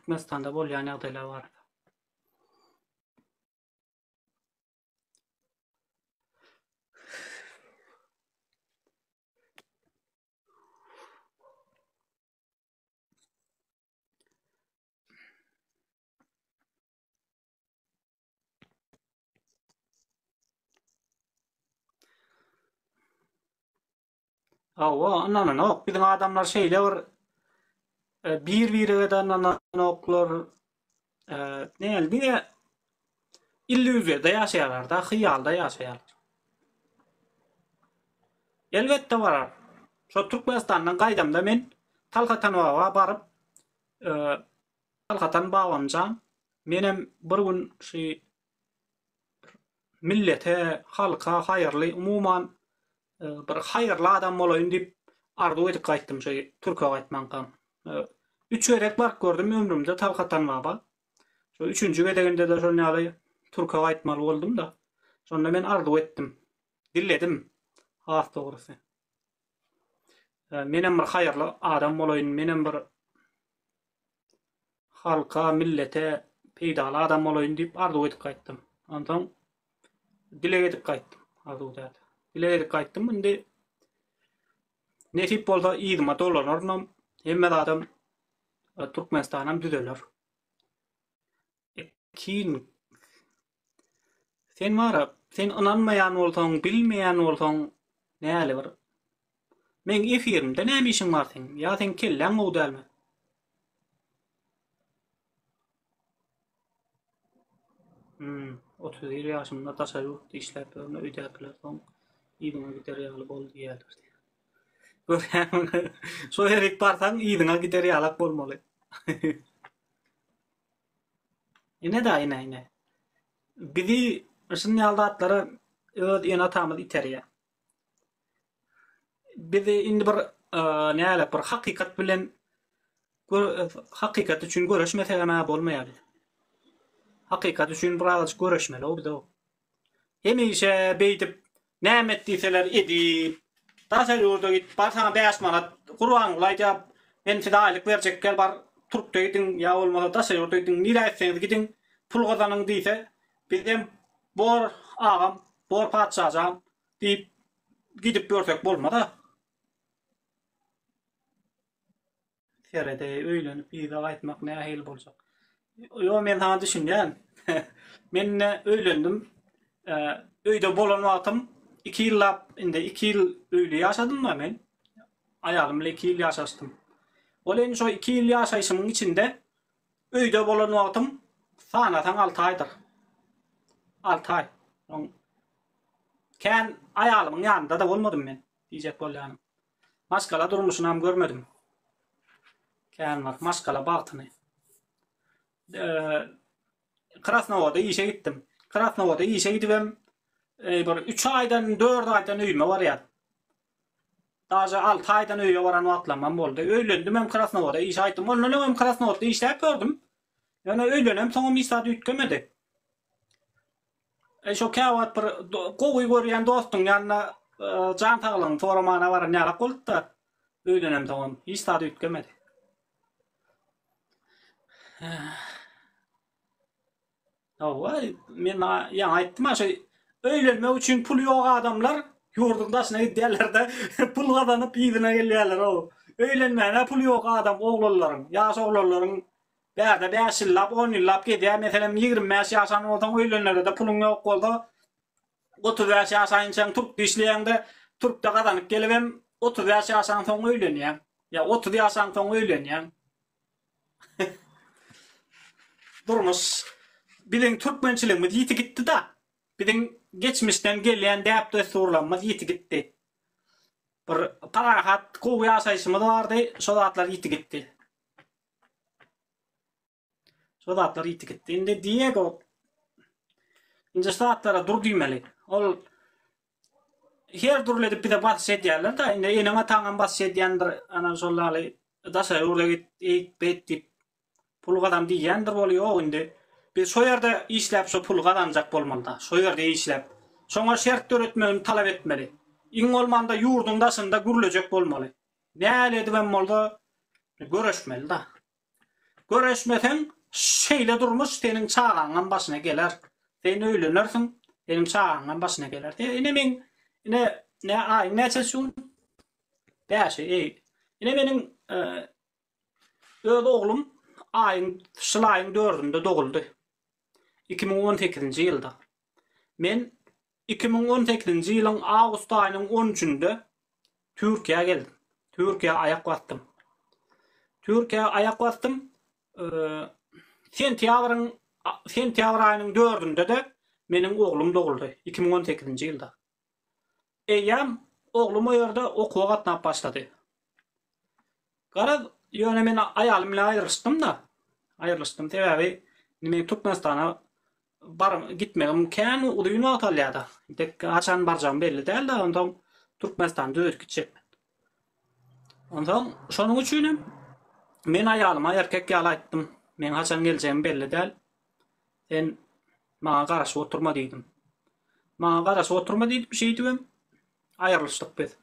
Türkmenistanda bolýan ýagdaýlar barada. Hawa, ynananok. Biziň adamlar şeýle bir e, bir-birege-de ynananoklar. E, näl diňe illýuziýada ýaşaýarlar-da, hyýalda ýaşaýarlar. Elbetde barar. Şo Türkmenistandan gaýdamda men Talhatan baba baryp, e, Talhatan babamjan, menem bir gün şu millete, halka haýyrly, umuman bir haýyrly adam bolaýyn diýip arzuw edip gaýtdym şu türke gaýtmankam. Üç gezek baryp gördüm ömrümde Talhatan baba. Şu üçünji gezeginde-de şol ýaly türke gaýtmaly boldum-da. Şonda men arzuw etdim. Diledim has dogrusy. Menem bir haýyrly adam bolaýyn, menem bir halka, millete peýdaly adam bolaýyn diýip arzuw edip gaýtdym. Onsoň dileg edip gaýtdym. Arzuw däl. Dileg edip gaýtdym. Indi nesip bolsa yzyma dolanarynam, hemme zadam e, Türkmenistanam düzeler. Ekin sen bara, sen ynanmaýan bolsaň, bilmeýän bolsaň, näli bir Meň efirimde näme işiň bar seň? Ýa seň kelläň gowy dälmi? Hmm, 31 ýaşymda daşary ýurtda işläp ýörün, öýdäkiler soň yzyňa gider ýaly bol diýýärler. Görýäňmi? Şo ýerik barsaň yzyňa gider ýalak bolmaly. Ine da ine ine. Bizi şuny ýaly zatlara öz ene-atamyz iterýär. Bizi indi bir näle bir hakykat bilen hakykat üçin göreşmesegem hä bolmaýar. Hakykat üçin birazajyk göreşmeli o bize. Hemişe beýdip näme et diýseler edip, daşary ýurda git, bar saňa 5 manat Gurbanguly aýdýar, men size aýlyk berjek gel bar Türkde gidiň ýa bolmasa daşary ýurda gidiň, nirä gitseňiz gidiň, pul gazanyň diýse, bizem bor agam, bor patyşajan diýip gidip ýörsek bolmaz-a. Seredeý, öýlenip yza gaýtmak nähili boljak? Ýo, men saňa düşünýän. Men ine öýlendim. Öýde bolan wagtym 2 ýyllap, indi 2 ýyl öýli ýaşadym-da men. Aýalym bilen 2 ýyl ýaşaşdym. Ol indi şo 2 ýyl ýaşaýşymyň içinde öýde bolan wagtym sanasaň 6 aýdyr. 6 aý. Soň kän aýalymyň ýanynda-da bolmadym men, diýjek bolýanym. Maşgala durmuşynam görmedim. Kän wagt maşgala bagtyny. Krasnowoda işe gitdim. Krasnowoda işe gidibem bir 3 aýdan, 4 aýdan öýüme barýar. Daže 6 aýdan öýe baran wagtlamam boldy. Öýlendim hem Krasnowoda işe aýtdym. Ondan öň hem Krasnowodda işläp gördüm. Ýöne öýlenem soňam hiç zat üýtgemedi. E şo käwagt bir gowy görýän dostuň ýanyna e, jan saglygyňy soramana baran ýalak boldy-da, öýlenemsoňam hiç zat üýtgemedi. Hawa, men maňa ýaňy aýtdym ha, şo öýlenmek üçin puly ýok adamlar ýurduň daşyna gidýärler-de, pul gazanyp yzyna gelýärler o. Öýlenmäne puly ýok adam oglanlaryň, ýaş oglanlaryň Bärde bäş ýyllap, on ýyllap gezýär. Meselem, 25 ýaşan bolsaň, öýlenere-de puluň ýok bolsa, 35 ýaşaýynçaň türkde işleýäň-de, türkde gazanyp gelibem 35 ýaşaňsoň öýlenýäň. Ýa 30 ýaşaňsoň öýlenýäň. Durmuş biziň türkmençiligimiz ýiti gitdi-da. Biziň geçmişden gelýän däp-dessurlarymyz ýiti gitdi. Bir parahat, gowy ýaşaýşymyz bardy, şo zatlar ýiti gitdi. Şo zatlar ýiti gitdi. Indi Diego indi şu zatlara dur diýmeli. Ol her dürli edip bize basyş edýärler-de, indi eneň ataňam basyş edýändir, ana şol ýaly daşary ýurda git, eýt, beýt diýip pul gazan diýýändir bol ýok indi. Biz şo ýerde işläp şo puly gazanjak bolmaly-da, şo ýerde işläp. Şoňa şert döretmegini talap etmeli. Iň bolmanda ýurduň daşynda gürlejek bolmaly. Näle edibem bolsa göreşmeli-da. Göreşmeseň, şeýle durmuş seniň çagaňam başyna geler. Sen öýlenersiň, seniň çagaňam başyna geler. Ine meň, ine, ne aýyň näçesi şu gün? Bäşi, eý. Ine meniň öz oglum aýyň, şyl aýyň dördünde doguldy. 2018-nji ýylda. Men 2018-nji ýylyň awgust aýynyň on üçünde Türkiýä geldim. Türkiýä aýak basdym. Türkiýä aýak basdym. Sentýabryň sentýabr aýynyň dördünde-de meniň oglum doguldy, 2018-nji ýylda. Eýýäm oglum o ýerde okuwa gatnap başlady. Garaz, ýöne men aýalym bilen aýrylyşdym-da. Aýrylyşdym, sebäbi indi men Türkmenistana bar gitmegim kän uzyn wagt alýar-da. Entek haçan barjagym belli däl-de, onsoň Türkmenistany düzedip gitjek men. Onsoň şonuň üçinem men aýalyma erkek ýaly aýtdym. Meň haçan geljegim belli däl. Sen maňa garaşyp oturma diýdim. Maňa garaşyp oturma diýdim, şeýdibem aýrylyşdyk biz.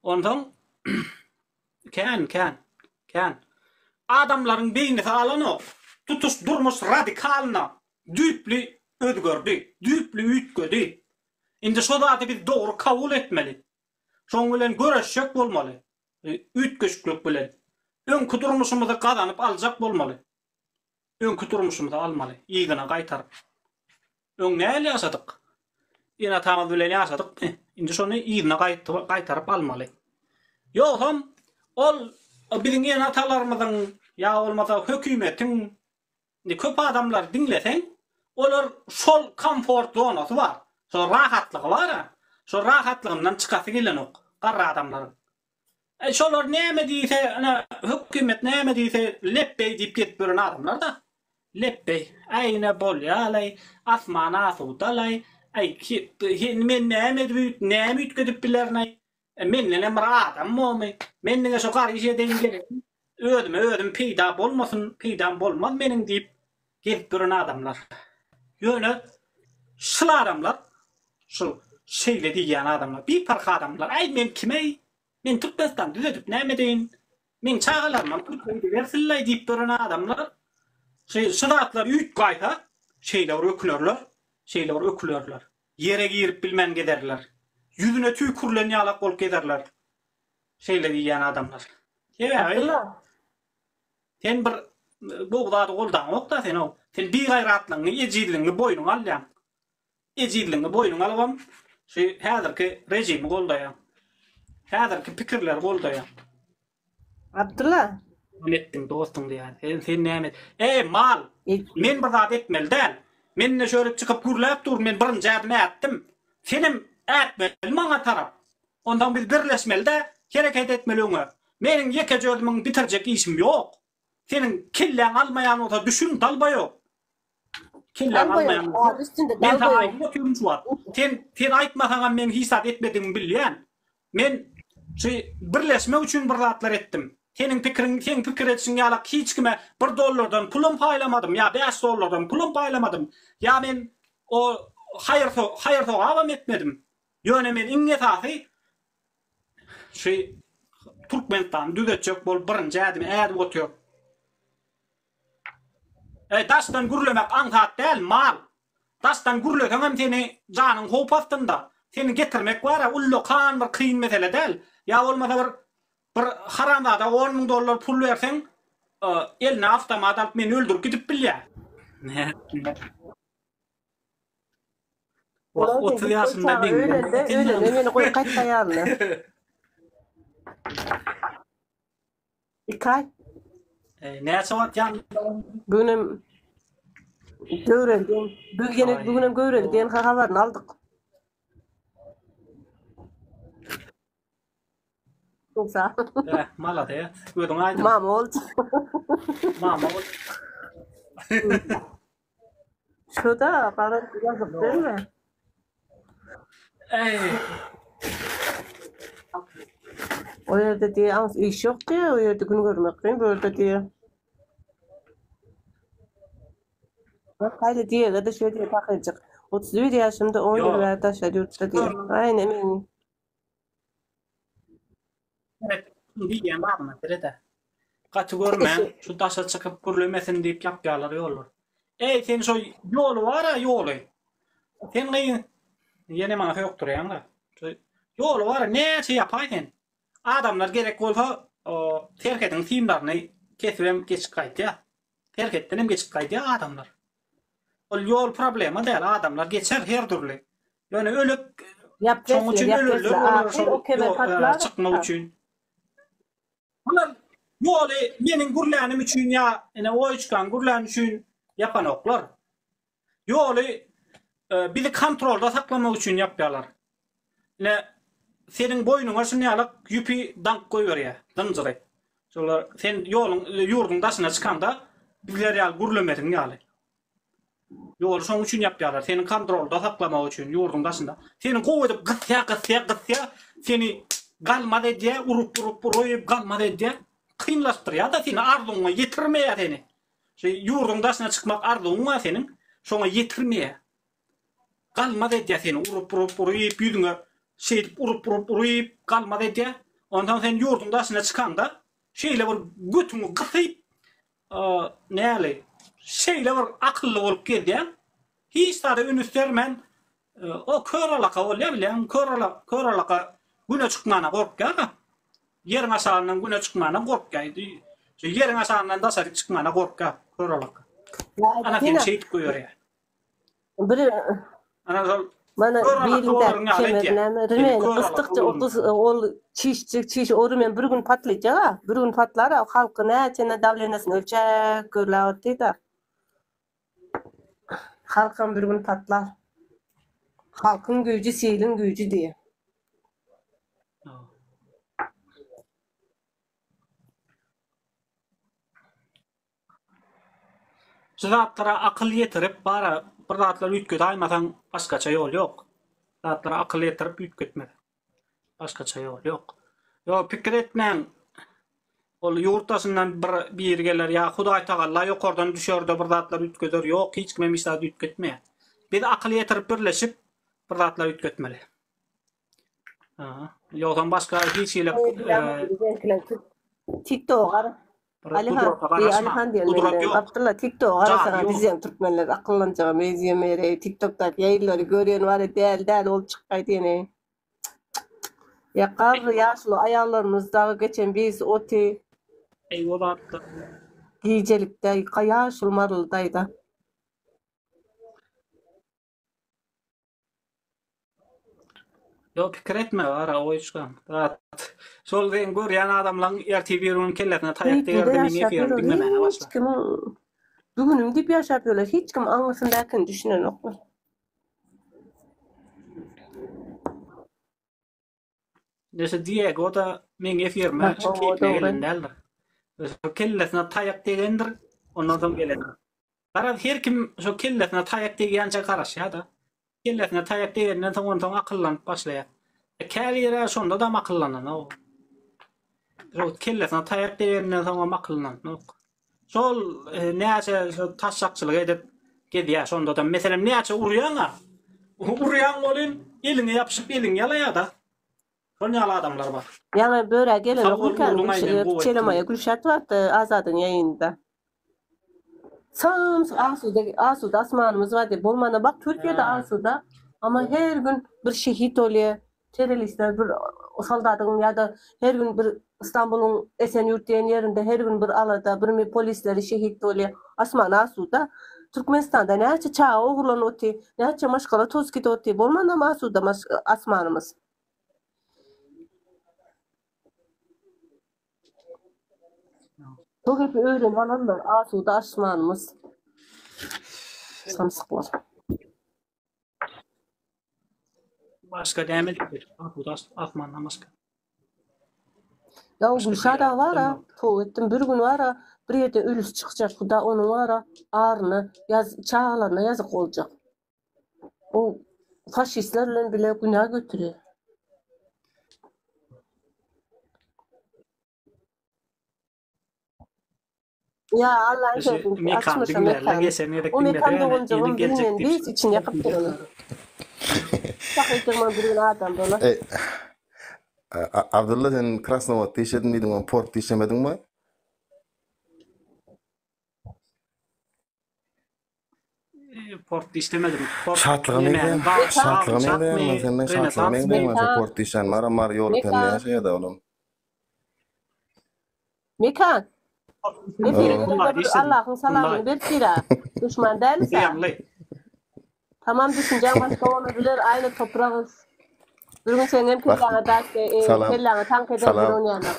Onsoň kän, kän, kän. Adamlaryň beýnisi alanok. Tutuş durmuş radikalno, düýpli özgerdi, düýpli üýtgedi. Indi şo zady biz dogry kabul etmeli. Şoň bilen göreşjek bolmaly. Üýtgeşiklik bilen. Öňki durmuşymyzy gazanyp aljak bolmaly. Öňki durmuşymyzy almaly, yzyna gaýtaryp. Öň nähili ýaşadyk? Ene-atamyz bilen ýaşadykmy? Indi şony yzyna gaýtaryp almaly. Ýogsam ol biziň ene-atalarymyzyň ýa bolmasa hökümetiň indi köp adamlary diňleseň, olar şol komfort zonasy bar, şol rahatlygy bar-a, şol rahatlygyndan çykasy gelenok garry adamlaryň. Äý şolar näme diýse, ine hökümet näme diýse lepbeý diýip gezip ýören adamlar-da. Lepbeý. Äý ine bolýa-laý, asman asuda-laý, äý indi men näme edip, näme üýtgedip bilerin-aý, mendenem bir adam bormy, men diňe şo gar iş edeýin geleýin, özüme özüm peýda bolmasyn, peýdam bolmaz meniň diýip gezip ýören adamlar. Ýöne şul adamlar, şul şeýle diýýän adamlar, biparh adamlar, äý men kim-eý, men Türkmenistany düzedip näme edeýin, meň çagalarymam türkmen edibersinlaý diýip ýören adamlar şu şu zatlar üýtgaýsa şeýle bir ökünerler, şeýle bir ökülerler. Ýere girip bilmän gezerler. Ýüzüne tüýkürilen ýalak bolup gezerler. Şeýle diýýän adamlar. Sebäbi Sen bir gowy zady goldaňok-da sen o. Sen bigaýratlygyňy, ejizligiňi boýnuňa alýaň. Ejizligiňi boýnuňa alybam şu häzirki režimi goldaýaň. Häzirki pikirleri goldaýaň. Abdylla. Näme etdiň dostuň diýýän. Sen sen näme Eý mal! Men bir zat etmeli däl. Men ine şöyle çykyp gürläp durun. Men birinji ädim ätdim. Senem ätmeli maňa tarap. Onsoň biz birleşmeli-de, hereket etmeli öňe. Meniň ýekeje özümiň bitirjek işim ýok. Seniň kelläň almaýan bolsa düşün, dalbaýok. Kelläň almaýan bolsa, men saňa aýdyp otyryn şu wagt. Sen, sen aýtmasaňam men hiç zat etmedigimi bilýän. Men şu birleşmek üçin bir zatlar etdim. Seniň pikiriň, seň pikir edişiň ýalak hiç kime bir dollardan pulam paýlamadym, ýa bäş dollardan pulam paýlamadym. Ýa men o haýyr, haýyr-sogabam etmedim. Ýöne men iň esasy şu Türkmenistany düzetjek bolup birinji ädimi ädip otyr. Eý daşdan gürlemek aňsat däl mal. Daşdan gürleseňem seni janyň howp astynda. Seni getirmek bara ullakan bir kyn mesele däl. Ýa bolmasa bir bir haramzada on müň dollar pul berseň eline awtomat alyp meni öldürip gidip bilýär. Olar 30 ýaşynda çaga ölende, ölende meni goý gaýtsa ýalyna. Iki aý. E, näçe wagt ýan? Bugünem göwreli diýen, bu ýene bugünem göwreli diýen habaryny aldyk. Sag. Eh, malades. Gözüň aýdyň. Mama boldy. Mama boldy. Şurada gara ýazyk dälmi? Eý. O ýerde diýe aňs iş ýok diýe, o ýerde gün görmek kyn, bu ýerde diýe. Bak haýly diýege-de şeý diýe pakyrjyk. 31 ýaşymda 10 ýyl Ýok. bäri daşary ýurtda diýe. Aýna men. Diýýän bagyna seret-ä. Gaty görmäň, şu daşa çykyp gürlemesin diýip ýapýarlar ýollary. Eý, sen şo ýoly bar-a, ýoly. Sen gyz, ýene maňa sökdürýäň-le. Şu ýoly bar-a, näçe ýapaý sen. Adamlar gerek bolsa, serhediň simlaryny kesibem geçip gaýdýar. Serhetdenem geçip gaýdýar adamlar. Ol ýol problema däl, adamlar geçer her dürli. Ýöne ölek, şoň üçin ölerler olar şol çykmak üçin. Bular ýoly meniň gürlänim üçin ýa ine oýçkaň gürläni üçin ýapanoklar. Ýoly bizi kontrolda saklamak üçin ýapýarlar. Ine seniň boýnuňa şuny ýalak ýüpi daňyp goýberýär, zynjyry. Şolar sen ýoluň ýurduň daşyna çykanda bizler ýaly gürlemesiň ýaly. Ýoly şoň üçin ýapýarlar. Seni kontrolda saklamak üçin ýurduň daşynda. Seni gowy edip gysýar, gysýar, gysýar. Seni galmaz edýär, urup, urup, urup galmaz edýär. Kynlaşdyrýar-da seni arzuwyňa ýetirmeýär seni. Şu ýurduň daşyna çykmak arzuwyň bar seniň, şoňa ýetirmeýär. Galmaz edýär seni urup, urup, urup ýüzüňe şeýdip urup, urup, urup galmaz edýär. Onsoň sen ýurduň daşyna çykaňda şeýle bir götüňi gysyp Näli, şeýle bir akylly bolup gezýäň, hiç zada ünüs bermän, o kör alaka bolýar bilýäňmi, kör ala, kör alaka güne çykmana gorkýar-da. Ýeriň aşagyndan güne çykmana gorkýar. Şu ýeriň aşagyndan daşaryk çykmana gorkýar kör alaka. Ana seni şeýdip goýberýär. Bir Ana şol Mana kör alaka birinde olaryň ýaly kemer edýär. näme Seni rimeni kör alaka gysdykça o olaryň. gys ol çişjik çiş o rimen bir gün patlaýjak-a, bir gün patlar-a halky näçe dawleniýasyny ölçäp görläp otdy-da. Halkam bir gün patlar. Halkyň güýji siliň güýji diýýär. Şu zatlara akyl ýetirip bara bir zatlar üýtgedaýmasaň başgaça ýol ýok. Zatlara akyl ýetirip üýtgetmeli. Başgaça ýol ýok. Ýok pikir etmäň. Ol ýurt daşyndan bir biri geler ýa Hudaý tagalla ýokardan düşerde bir zatlar üýtgeder. Ýok hiç kimem hiç zat üýtgetmeýär. Biz akyl ýetirip birleşip bir zatlar üýtgetmeli. Aha. Ýogsam başga hiç hili TikTok Alihan, diý Alihan diýen Gudrat menden. ýok. Abdylla TikTok Jady garasaňa ýok. bizem türkmenler akyllanjaga meňzeýär TikTokdaky ýaýynlary görýän bar däl däl bolup çykgaý diýeni. Ýa garry ýaşuly aýallarymyz dagy geçen birisi oty Eý o zatlar. gijelikde ýaşuly maryly daýza. Ýok pikir etme gara oýçgam. Zat. Şol sen görýän adamlaň ertir bir gün kellesine taýak Beýik degerdi ýerde meň ýaşap efirimi ýörler diňlemäne hiç başla. kimiň bu günüm diýip ýaşap ýörler hiç kim aňyrsyndakyny düşünenoklar. Nese Diego da meň efirime Ha, şu o keýpine dogry. gelen däldir. Şu kellesine taýak degendir, ondan soň gelendir. Garaz her kim şu kellesine taýak degýänçä garaşýar-da. Kellesine taýak degenden soň onsoň akyllanyp başlaýar. E, käbiri şonda-dam akyllananok. Şo kellesine taýak degenden soňam akyllananok. Şol e, näçe şo taşşakçylyk edip gezýär şonda-da. Meselem näçe urýaň-a? Urýaň welin eliňe ýapyşyp eliňi ýalaýar-da. Şol ýaly adamlar bar. Ýaňy börä gelen Sag bol okurkan Nurlyň aýdan gowy Çelemaýa etdiň. Gülşat bardy Azadyň ýaýynynda. Samsyk asuda asuda asmanymyz bar diýip bolmanda bak Türkiýede asuda amma her gün bir şehit bolýar terroristler bir soldatyň ýa-da her gün bir Istanbulyň Esenyurt diýen ýerinde her gün bir alada bir polisleri şehit bolýar asman asuda Türkmenistanda näçe çaga ogurlanyp otyr näçe maşgala toz gidip otyr bolmandam asuda asmanymyz. Bu gepi öwrenip alanlar asuda asmanymyz. Samsyklar. Başga näme diýip asuda asmandan başga. Ya o Gülşah da var ha, tow etdim bir gün var ha, bir ýerde ölüsi çykjak, huda onuň var ha, aryna, ýaz, çagalaryna ýazyk boljak. O faşistler bilen bile günä götürýär. Ýa Allaň Şu sözüni mekan açmasa diňlärler mekan. geçen gezek O diňledi mekan ýöne doganjygym ýene geljek bilmen diýip biz içini ýakypdyr ony. Sahytyrman bir gün adam bolar. Ey, A- Abdylla sen Krasnowodda işledim diýdiň, portda işlemediňmi? Portda işlemedim. Port Şatlyga nämäniň meňzeýän, gaz, şatlyga gaz, meňzeýän men senden şatlyga renesans meňzeýän men Mekan. port işlän Mara Mary ýoly pende Mekan. ýaşaýada olam. Mekan. Efire Oo. gelende bir Allahyň salamyny berip gir-ä. Duşman dälmi-sä? Zyýanly. Tamam düşünjäň başga bolabiler, aýna topragys. Bir gün seň hem Bak, kelläňe daş e, salam. kelläňe tank eder Salam. bir onýanlar.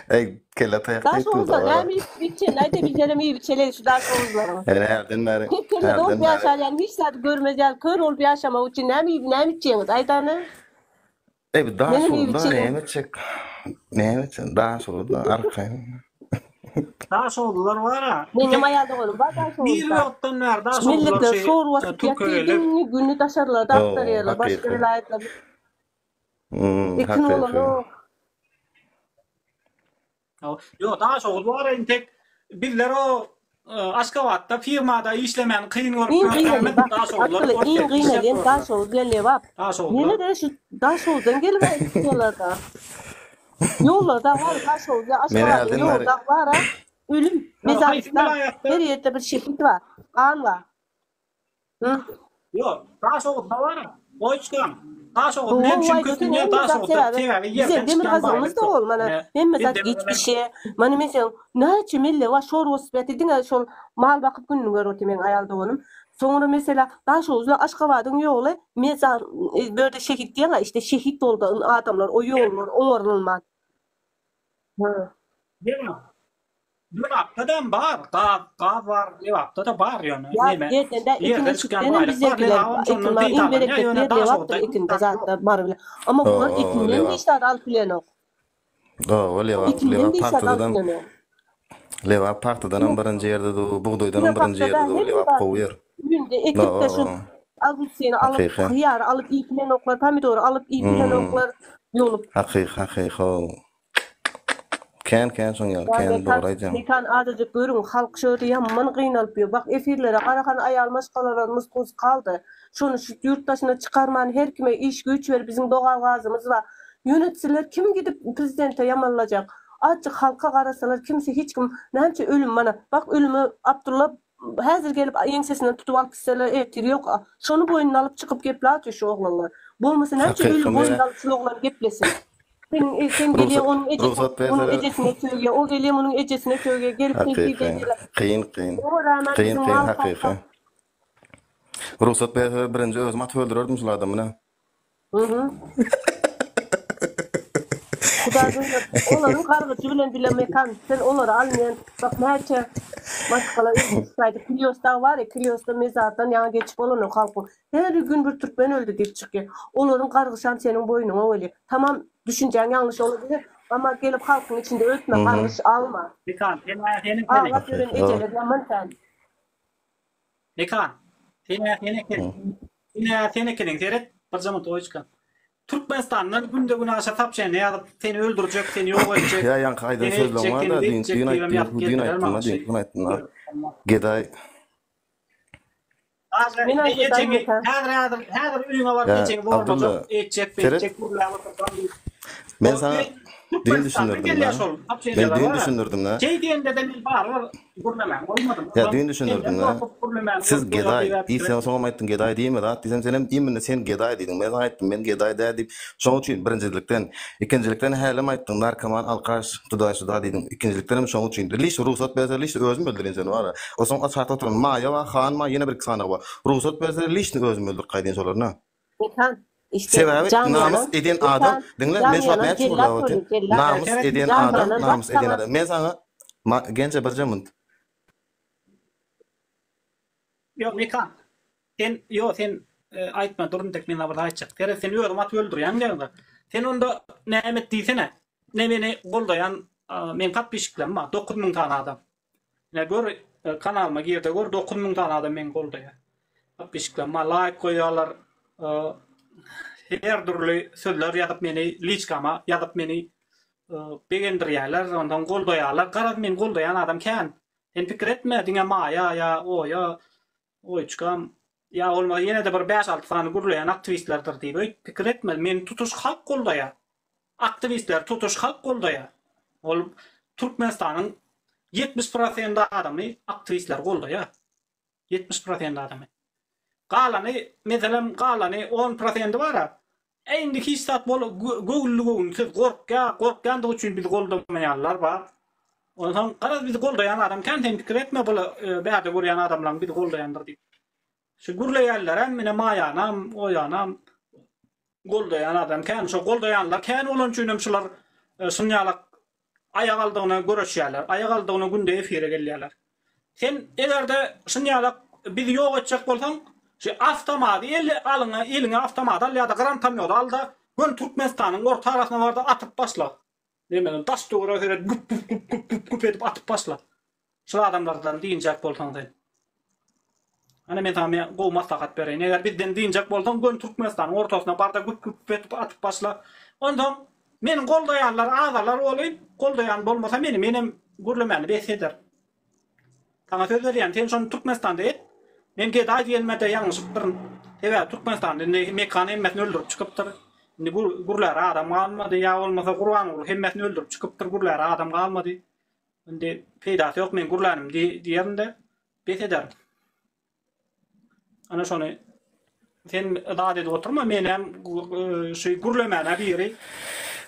Ey kelle taýak Daş diýip durdy oguzlar wara. näme iýip içen, aýda bizlerem iýip içeli şu daş oguzlaryň. Ene härden bäri, Tek kelle härden dolup bäri. ýaşar ýaly hiç zady görmez ýaly kör bolup ýaşamak üçin näme iýip näme içjeňiz aýdany. Ey bu daş Menem iýip oguzlar içelim. näme etjek? Näme etjek? Daş oguzlar arkaýyn. Daş oguzlar bar-a. Meňem aýal doganym bar daş Bir oguzda. wagtdan bäri daş oguzlar Milletler şeý şor basyp türke ýatyr, gelip. günü günü daşarlarda Oo, agtarýarlar, başga hakyky. welaýatlarda. Hmm, Ekin hakyky. bolanok. Ýok, daş oguz bar entek bizler o Aşgabatda firmada işlemäni kyn görüp Iň gynaly ýörkämiz bak, daş oguzlar Abdylla, iň Orsýetde gynaly işläp ýeri ýörler. Daşoguz bilen Lebap. Daş oguzlar. Ýene-de şu Daşoguzdan gelip aýtýarlar-da. Ýollarda bar Daşoguz bilen Men Aşgabadyň ärden bäri ýolda bar-a, ölüm, Ýok, haýsy mezarlykda welaýatda? her ýerde bir şehit bar, gan bar. Hı? Ýok, Daşoguzda bar. Goýçgam. Daşoguz Gowy näme üçin aýdýarsyň, kösünýär hemme zat Daşoguzda? sebäbi Sebäbi bize ýerden çykýan baýlyk demirgazygymyzda köp. ol mana Ine, hemme biz zat demirgazak geçmişe. Mana meselem näçe melle bar şor bolup ýatyr diňe şol mal bakyp gününi görüp otyr meň aýal doganym. Soňra mesela Daşoguz bilen Aşgabadyň ýoly mezar bu ýerde şehit diýýäň-ä işte şehit boldy adamlar o ýollar oňarylman. Hä. Ýa Lebapda-da bar, gaz, gaz bar, Lebapda-da bar ýöne Ýa neme, ýerden-de ekin ýerden çykýan eşikdenem baýlyk bar, bizekiler Lebabam ekin şondan bar, iň peýdalanýar, bereketli ýöne ýer Daşoguzda Lebapdyr hiç ekinde zat ýok. zatda bar bile. Amma bular Oo, ekinden Lebap. hiç zat alyp bilenok. Oo, Lebap, Ekinden Lebap hiç zat alyp pagtadan bilenok. Lebap pagtadanam birinji ýerde dur, bugdaýdanam Diňe birinji pagtada ýerde dur, hemme Lebap zat gowy ýer. Ýünde ekip-de şu Oo, awgustyny alyp, hakyky. hyýary alyp iýip bilenoklar, pomidory alyp iýip Hmm. bilenoklar ýolup. Hakyky, hakyky, how. Kän kän şoň ýaly Ýa kän Mekan, dogry aýdýaň. Mekan azajyk görüň halk şu ýerde ýaman gynalyp ýör. Bak efirlere garahan aýal maşgalalar muskus galdy. Şony şu ýurt daşyna çykarman her kime iş güýç berip biziň dogalgazymyz bar. Ýönetseler kim gidip prezidente ýamanlajak. Azjyk halka garasalar kimse hiç kim näçe ölüm mana bak ölümi Abdulla Häzir gelip ýeňsesinden tutup alyp gitseler ertir ýok. Şony boýnuna alyp çykyp gepläp otyr şu oglanlar. Bolmasa näme üçin öli boýnuna alyp şul oglan geplesin. Sen sen gelýä onuň ejesi Rugsat onuň berseler. ejesine sögýä, o gelýä munuň ejesine sögýä, gelip sen Hakyky. diýýä. Kyn kyn. Oňa rağmen Kyn biziň kyn mal hakyky. Rugsat berseler birinji özüm atyp öldürerdim şul adamyny. Hudaý bilir, olaryň gargyjy bilen bile mekan, sen olary al men, bak näçe maşgala öldi çykaýdy, Kilýos dagy bar ya, Kilýosda mezardan ýaňy geçip bolanok halkyň, her gün bir türkmen öldi diýip çykýar, olaryň gargyşam seniň boýnuňa bolýar, tamam düşünjäň ýalňyş olabilir, amma gelip halkyň içinde ötme, gargyş alma. Mekan, sen-ä seniň seniň. Aglap ýören ejeler ýaman kän. Mekan, sen-ä sen ekeniň. Sen-ä sen ekeniň, seret, birje minut oýçka. Türkmenistandan günde-günaşa sopşeniýa ýazyp, seni öldürjek, seni ýok etjek, Ýa ýaňky aýdan seni sözleň etjek, seni bar-da, düýn beýtjek düýn diýibem aýtdym, ýazyp düýn geldiler aýtdym-a, maňa düýn şeý. gün aýtdym-a. Gedaý. Daže Men aýtmaýan ejeňi mekan. häzir häzir häzir öýüňe baryp Ýa ejeňi Abdylla, zorlajak, etjek, seret. beýtjek gürläp otursaň diýip. Men Ol saňa e, düýn Türkmenistandan düşündirdim-dä. gelýär şol Men sopşeniýalar düýn bar-a. düşündirdim-dä. Şeý diýende-de men barybir gürlemän bolmadym. Ýa Olam düýn senden düşündirdim-dä. gorkup gürlemän Siz boldy gedaý diýip diýip sen soňam aýtdyň gedaý diýme zat diýsem senem imенно sen gedaý diýdiň. Men saňa aýtdym men gedaý däl diýip. Şoň üçin birinjilikden. Ikinjilikden hälem aýtdyň narkoman alkaş tuda-şuda diýdiň. Ikinjilikdenem şoň üçin. Liş rugsat berse liş özüm öldürin seni bara. Osoň aşakda oturan Maýa bar, Han bar ýene bir iki sany bar. Rugsat berse lişni özüm öldürip gaýdyn şolaryna. Mekan, işte Sebäbi jan namys ýanan, eden adam, Mekan, diňle, jan men şu wagt ýanan näçe jellat gürläp otyryn? bolýar, jellat. Namys eden Jan adam, ýanan bak namys eden saňa. adam. Men saňa, ma, Genje birje munt. Ýok, Mekan, sen, ýok, sen aýtma, dur intek men bir zat aýtjak. Seret, sen özüň atyp öldürýäň diýeňde. Sen onda näme et diýsene. Ne meni goldaýan meň podpisçiklerim bar, 9000 sany adam. Ine gör kanalyma girde gör 9000 sany adam meni goldaýar. Podpisçiklerim bar, laýk goýýarlar. Her dürli sözler ýazyp meni liçkama ýazyp meni begendirýärler, ondan goldaýarlar. Garaz meni goldaýan adam kän. Sen pikir etme diňe Maýa ýa Oýa, Oýçkam ýa bolmasa ýene-de bir bäş-alty sany gürleýän aktiwistlerdir diýip öýt pikir etme. Meni tutuş halk goldaýar. Aktiwistleri tutuş halk goldaýar. Ol Türkmenistanyň 70 prosent adamy aktiwistleri goldaýar. 70 prosent adamy. Galany, meselem, galany 10 prosendi bar-a. E indi hiç zat bol göwünli göwünsiz gorkýa, gorkýandygy üçin bizi goldamaýanlar bar. Onsoň garaz bizi goldaýan adam kän sen pikir etme bul bärde görýän adamlaň bizi goldaýandyr diýip. Şu gürleýänlerem ine Maýanam, Oýanam goldaýan adam kän. Şo goldaýanlar kän bolany üçinem şular şunýalak Aýak aldygyna göreşýärler. Aýak aldygyna günde efire gelýärler. Sen egerde şunýalak bizi ýok etjek bolsaň, şu awtomady el alyňa, eliňe awtomat al ýa-da grantamýody al-da, göni Türkmenistanyň orta arasyna bar-da atyp başla. Nemeden daş-töwerege seret güp güp güp güp güp güp edip atyp başla. Şul adamlardan dynjak bolsaň sen. Ana men saňa men gowy maslahat bereýin. Eger bizden dynjak bolsaň göni Türkmenistanyň ortasyna barda güp güp edip atyp başla. Onsoň meni goldaýanlar azalar welin, goldaýan bolmasa meni menem gürlemäni bes eder. Saňa söz berýän sen şony Türkmenistanda et. Men gedaý diýenime-de ýalňyşypdyryn. Sebäbi Türkmenistanda indi Mekan hemmesini öldürip çykypdyr. Indi gürläre adam galmady. Ýa bolmasa Gurbanguly hemmesini öldürip çykypdyr gürläre adam galmady. Indi peýdasy ýok men gürlänim diýerin-de bes ederin. Ana şony sen zat edip oturma menem şu gürlemäne biri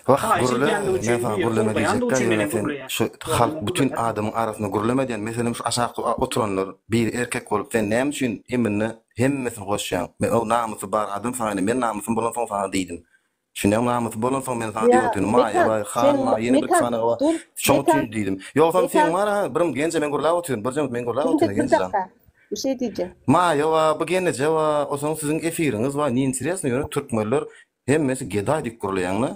Wah gürle men saňa gürleme diýjekkä ýöne sen şu halk bütin adamyň arasynda gürleme diýen meselem şu aşakda oturanlar biri erkek bolup sen näme üçin eminde hemmesini goşýaň men o namysy bar adam saňa ine men namysym bolansoň saňa diýdim Şunyň namysy bolansoň men saňa diýip otyryn. Maýa baý, Han baý, ýene bir sany bar. Şoň üçin diýdim. Ýogsam seň bar ha, birim genje men gürläp otyryn. Birje men gürläp otyryn genje jan. Bir şey diýjek. Maýa bar, bu gelneje bar, osoň siziň efiriňiz bar. Ne interesno, ýöne türkmenler hemmesi gedaý diýip gürleýäňle.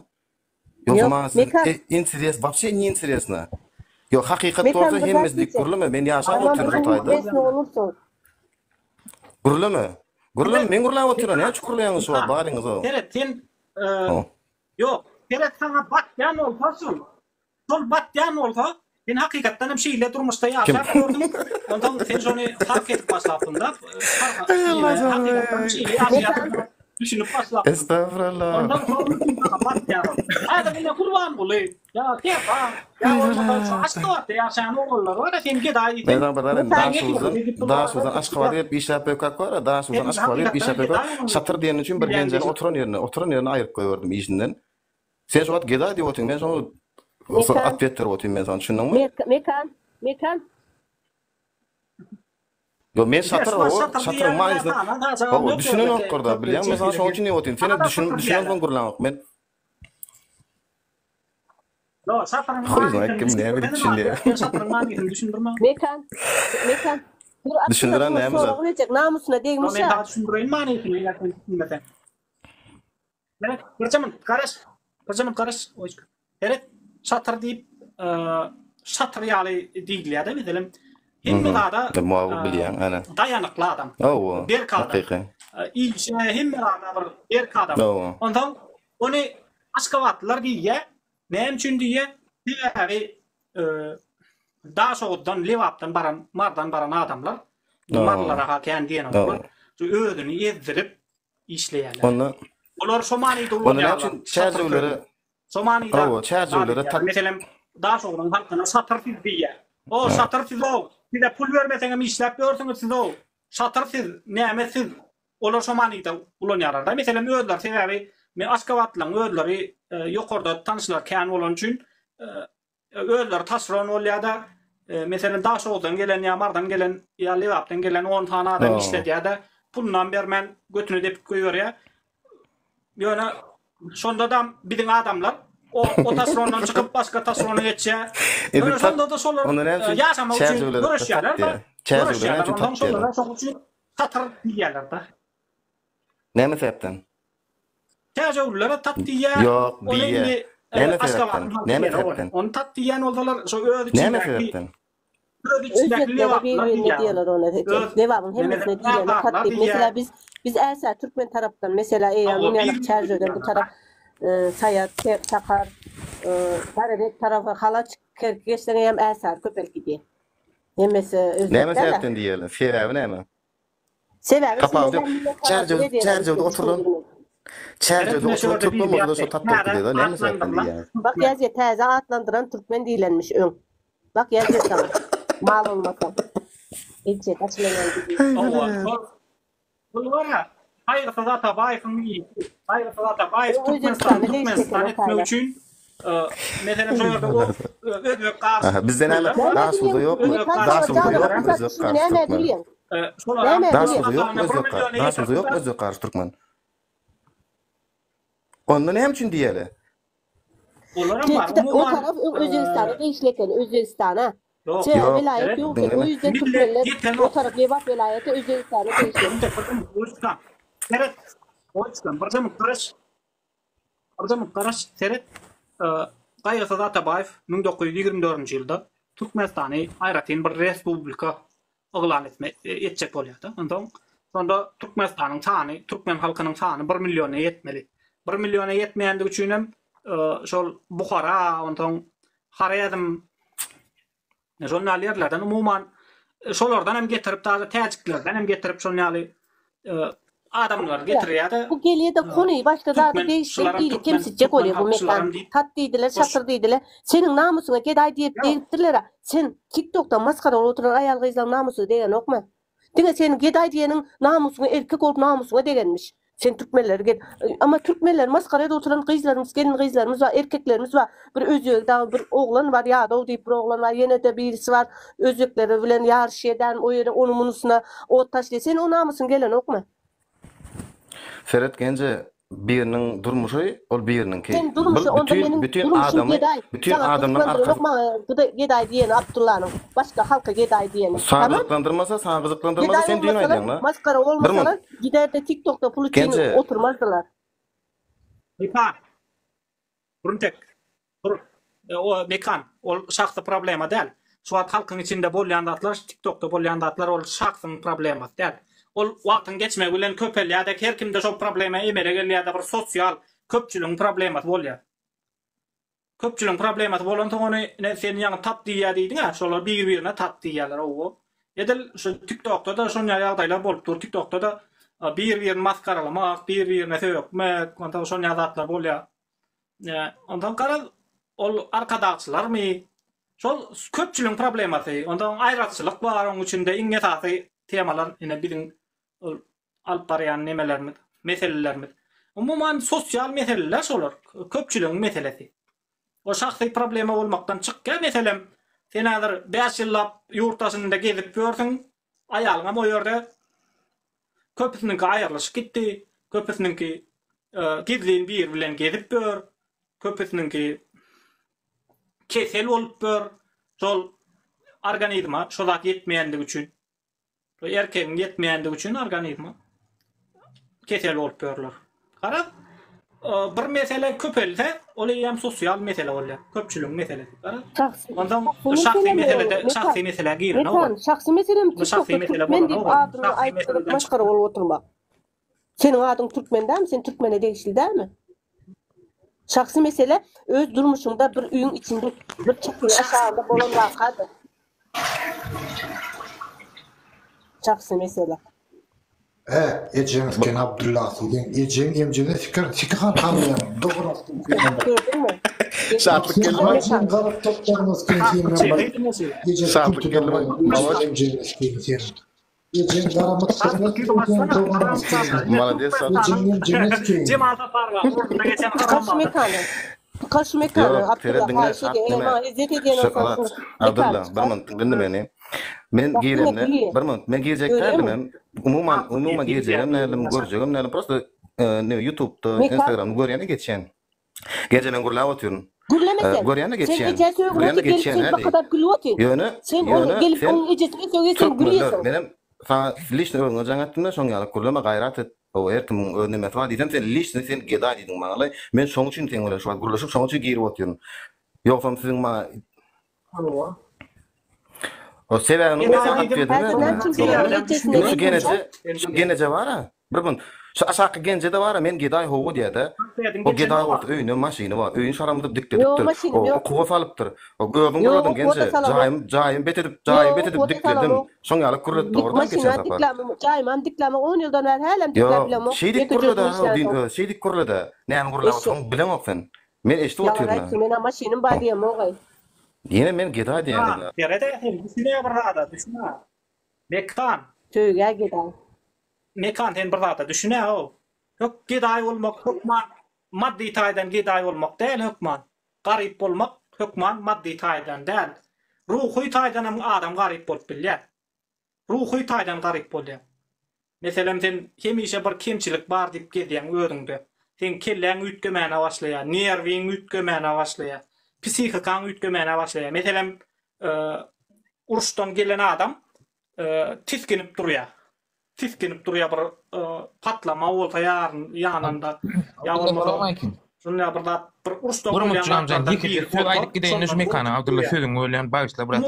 Ýogsa maňa siz interes, wapşe ne interesno. Ýok, hakykat bolsa hemmesi diýip gürleme. Men ýaşap otyryn şu taýda. Gürleme. Gürleme, men gürläp otyryn. Näme üçin gürleýäňiz şu wagt baryňyz o? Seret, sen Ýok, seret saňa batýan bolsa şol. Şol batýan bolsa, sen hakykatdan hem şeýle durmuşda ýaşap gördüň. Onsoň sen şony park edip başlapsyň-da. Hakykatdan şeýle ýaşaýandygyňa düşünip başlapsyň. Estagfurullah. Onsoň şol saňa batýar. Häzir ine Gurbanguly, Ýa Serdar, ýa bolmasa şu Aşgabatda ýaşaýan oglanlar bar-a, sen gedaý diýseň. Men saňa bir zat aýdayyn, Daşoguzdan, Daşoguzdan Aşgabada gelip işläp ýörkäk bar-a, Daşoguzdan Aşgabada gelip işläp ýörkäk, şatyr diýeni üçin bir genjeni oturan ýerine, oturan ýerine aýryp goýberdim işinden. Sen şu wagt gedaý diýip otyň, men şoňa otwet berip otyryn men saňa, düşündiňmi? Mekan, Mekan. Ýok, men şatyr, hawa, şatyryň manysyny, hawa, düşünenoklar-da, bilýäňmi, men saňa şonuň üçin diýip otyryn, senem düşünip, düşünensoň gürläňok, men. Ýok, şatyryň Huý znaýt kim näme diýip düşünýär. Sen şatyryň manysyny düşündirme. Mekan, Mekan. Dur, Abdylla, Düşündiren näme zat? Sorag berjek, namysyna degmiş-ä. Men saňa düşündireýin manysyny, eger sen düşünmeseň. Seret, birje minut garaş. Birje minut garaş, oýçka. Seret, şatyr diýip, şatyr ýaly diýilýär-de, meselem, hemme zada bilýän, ana. Daýanykly adam. Hawa, berk adam. Hakyky. Işe, hemme zada bir berk adam. Hawa. Onsoň ony aşgabatlylar diýýär. Näme üçin diýýär? Sebäbi Daşoguzdan, Lebapdan baran, Mardan baran adamlar, marylara-ha kän diýenoklar, özüni ezdirip işleýärler. Onda olar şo manyda Onda näme ulanýarlar. üçin çärjewlere Şo manyda Hawa, çärjewlere tak Meselem, Daşogzuň halkyna şatyr siz diýýär. O şatyr siz-ow, size pul bermeseňem işläp ýörsüňiz siz-ow. Şatyr siz, näme siz? Olar şo manyda ulanýarlar-da. Meselem, özleri sebäbi men aşgabatlylaryň özleri ýokarda tanyşlary kän bolany üçin Özleri taşeron bolýar-da, meselem, Daşoguzdan gelen ýa Mardan gelen ýa Lebapdan gelen on sany adam işledýär-de, pulunam bermän götüne depip goýberýär. Ýöne şonda-da biziň adamlar o, o taşerondan çykyp başga taşerona geçýär. Ýöne şonda-da şolar ýaşamak üçin göreşýärler-de. Göreşýärler, onsoň şolara şonuň üçin satyr diýýärler-de. Näme sebäpden? Täjewlilere tat diýýär. Ýok, diýýär. Näme sebäpden? Näme sebäpden? Ony tat diýýän bolsalar, şo öz içindäki Näme sebäpden? Öz içindäki lebaplylar diýýär ony. Lebabyň hemmesine diýileni tat diýip. Meselä biz biz älsä türkmen tarapdan, meselä eýýäm ýaly Çärjewden bu tarap Saýat, Sakar, Garabek tarapy, Halaç, Kerki geçseň eýýäm älsär köpelip gidýär. Hemmesi özbek Näme sebäpden diýýärler? Sebäbi näme? Sebäbi Tapawudy ýok. Çärjewde Çärjewde oturylan Çärjewde oturylan türkmen bolsa-da şo tap bolup gidýär-de, näme sebäpden diýýäňiz? Bak ýazýa täze atlandyran türkmen diýlenmiş öň. Bak ýazýa saňa. Mal bolmasaň. Eljek açylan ýaly diýdi. Hawa, şol Bul bar-a, Gaýgysyz Atabaýewiň işi. Gaýgysyz Atabaýew O Türkmenistany Özbegistana degişli Türkmenistan eken o etmek taýlar. üçin, meselem, şo ýerde o özbek garşy Aha, bizde näme türkmenler bar. Näme Daşoguzda diýýäň? ýokmy? Özbek Mekan garşy Daşoguzda Babajan ýokmy Azat özbek şuny garşy nämä türkmen? gülýäň? Şolaram Nämä gülýäň? Daşoguzda ýokmy hasabyna bir özbek milliona Daşoguzda ýokmy ýetiripler. özbek garşy türkmen? Onda näme üçin diýeli? Olaram bar. Belki-de o Umuman, tarap Özbegistana degişli eken, Özbegistana. Ýok. Sebäbi Ýok. welaýat Seret, ýok eken. O Diňleme. ýüzden millet türkmenler o ýetenok. tarap Lebap welaýaty Özbegistana degişli. Indi bir minut, Goçka. Seret. Goçka, bir minut garaş. Bir minut garaş, seret. Gaýgysyz Atabaýew 1924-nji ýylda Türkmenistany aýratyn bir respublika yglan etme etjek bolýar-da. Onsoň şonda Türkmenistanyň sany, türkmen halkynyň sany bir milliona ýetmeli. Bir milliona ýetmeýändigi üçin hem şol Buhara, onsoň Horezm şol ýaly ýerlerden umuman şolardan hem getirip dagy täjiklerden hem getirip şol ýaly adamlary getirýär-de. Bu gelýär-de kony başga zady Türkmen degişdirip şularam ili türkmen, kemsitjek türkmen bolýar bu halky mekan. şularam diýip Tat diýdiler, goş. şatyr diýdiler. Seniň namysyňa gedaý diýip Ýok. degipdirler-ä. Sen TikTokda masgara bolup oturan aýal-gyzlaryň namysyna degenokmy? Diňe seniň gedaý diýeniň namysyňa erkek bolup namysyňa degenmiş. Sen türkmenleri ged ama türkmenleri masgara edip oturan gyzlarymyz gelin gyzlarymyz bar erkeklerimiz bar bir özbek dagy bir oglan bar ýadow diýip bir oglan bar ýenede birisi bar özbekleri bilen ýaryş edän o ýere ony munusyna ot taşlaýar sen o namysyň gelenokmy. Seret Genje biriniň durmuşy ol biriniňki. Sen durmuşy Bil onda bütin meniň bütin durmuşym adamy gedaý bütin saňa adamlaryň gyzyklandyranok arkasy maňa bu gedaý diýeni Abdyllanyň başga halka gedaý diýeni Saňa tamam. gyzyklandyrmasa saňa gyzyklandyrmasa Gedaý sen düýn bolmasalar, aýdýaň la. masgara Bir bolmasalar, minut. gider-de TikTokda pul üçin Genje. oturmazdylar. Mekan. Buruntek. Dur. O Mekan, ol şahsy problema däl. Şu wagt halkyň içinde bolýan zatlar, TikTokda bolýan zatlar ol şahsyň problemasy däl. Ol wagtyň geçmegi bilen köpelýär-de, her kimde şol problema emele gelýär-de bir sosial, köpçüligiň problemasy bolýar. Köpçüligiň problemasy bolansoň ony ine sen ýaňy tap diýýär diýdiň-ä, şolar bir-birine tap diýýärler hawa. Edil şu TikTokda-da şon ýaly ýagdaýlar bolup dur. TikTokda-da bir-birini masgaralamak, bir-birine sökmek, onsoň şon ýaly zatlar bolýar. Onsoň garaz ol arkadagçylarmy? Şol köpçüligiň problemasy. Onsoň aýratçylyk bar oň içinde iň esasy temalar ine biziň ol alyp barýan nemelerimiz, meselelerimiz. Umuman sosial meseleler şolar, köpçüligiň meselesi. O şahsy problema bolmakdan çykýar meselem, sen häzir 5 ýyllap ýurt daşynda gezip ýörsüň, aýalyňam o ýerde. Köpüsiniňki aýrylyşyp gitdi, köpüsiniňki gizlin biri bilen gezip ýör, köpüsiniňki kesel bolup ýör. Şol organizma şo zat ýetmeýändigi üçin. Bu erkegiň ýetmeýändigi üçin organizme kesel bolup ýörler. Garaz, bir mesele köpelse, ol eýýäm sosial mesele bolýar, köpçüligiň meselesi. Garaz, Şahsy onsoň şahsy şahsy meselemi meselede Mekan, şahsy meselä girenok Mekan, ol. şahsy meselem Bu şahsy TikTokda mesele türkmen diýip bolanok ol. adyňy Şahsy aýtdyryp meseleden masgara çykýar. bolup oturmak. Seniň adyň türkmen dälmi? Sen türkmene degişli dälmi? Şahsy mesele öz durmuşyňda bir öýüň içinde bir çatyň aşagynda bolan wakadyr. Şahsy mesele. He, ejeň siken Abdylla siziň ejeň emjegine siker siki han halýaň dogry Gördüňmi? Şatlyk geldi mi? Ejeň garyp topjagyna siken sen ejeň Şatlyk geldi mi? emjegine siken sen Ejeň garamyk Malades Şatlyk. Jemal Saparowa ornuna geçen Çykar şu mekany. Çykar şu mekany. Ýok, seret Abdylla diňle, haýyş edýän. Eger maňa ezzet edýän bolsaň şu Abdylla, mekany bir çykar. minut diňle meni. Men Bak diňe giremde, gülýär. bir minut, men girjek Görýäňmi? däldim hem. Umuman, umuman girjegem däldim, görjegem däldim. Prosta ne YouTube'da, Mekan Instagram'da görýän-de geçýän. Gije men gürläp otyryn. Gürleme sen. Görýän-de Sen geçýän. ejä sögüp Görýän-de otyr gelip geçýän, sen hä bakadap gülüp otyr. Ýöne, Sen ony ýöne gelip sen onuň ejesine sögýär sen türkmenler, gülýärsiň. menem saňa liçno özüňe jaň etdim-de, şoň ýaly gürleme, gaýrat et. Hawa, her kimiň öz nemesi bar diýsem, sen liçno sen gedaý diýdiň maňa-laý. Men şoň üçin seň bilen şu wagt gürleşip, şoň üçin girip otyryn. Ýogsam siziň maňa Hawa. O sebäbini Gedaý men diýdim. aýdyp Häzir näme üçin sen onuň ejesine Şu geneje, şu geneje bar-a. Bir gün şu aşaky genje-de bar-a, men gedaý hawa diýýär-de. O gedaý bolsa öýünde maşyny bar, öýüni şaramdyp dikledipdir. Ýok, maşynym ýok. Okuwa salypdyr. Özüň Ýok, gürlediň okuwa-da genje. salamok. Jaýym, jaýym bet edip, jaýym Ýok, bet edip okuwa-da dikledim. salamok. Şoň ýaly gürletdi Dik oradan geçen maşynam sapar. diklämok, jaýymam diklämok, on ýyldan bäri hälem dikläp Ýok, bilemok. şeýdip Ýeke gürledi özüm ha, işlänsoň. düýn özi şeýdip gürledi. Näme gürläp Eşek. oturyň bileňok sen. Men eşidip Ýalan otyryn-a. aýtdyň, men-ä maşynym bar diýemok-aý. Ýene men gedaý diýýän Ha, indi. seret-ä sen, düşünýä bir zada, düşünä. Mekan. Söýgä gedaý. Mekan sen bir zada düşünä-ow. Hök gedaý bolmak hökman maddy taýdan gedaý bolmak däl hökman. Garyp bolmak hökman maddy taýdan däl. Ruhy taýdanam adam garyp bolup bilýär. Ruhy taýdan garyp bolýar. Meselem sen hemişe bir kemçilik bar diýip gezýäň özüňde. Seň kelläň üýtgemäne başlaýar, nerwiň üýtgemäne başlaýar, psihikaň üýtgemäne başlaýar. Meselem uruşdan gelen adam tisginip durýar. Tisginip durýar bir patlama bolsa ýanynda ýa bolmasa şunda bir zat bir uruşdan bolýan zatlardan biri söz aýdyp gideýin şu Mekana Abdylla sözüňi bölýän bagyşla brat.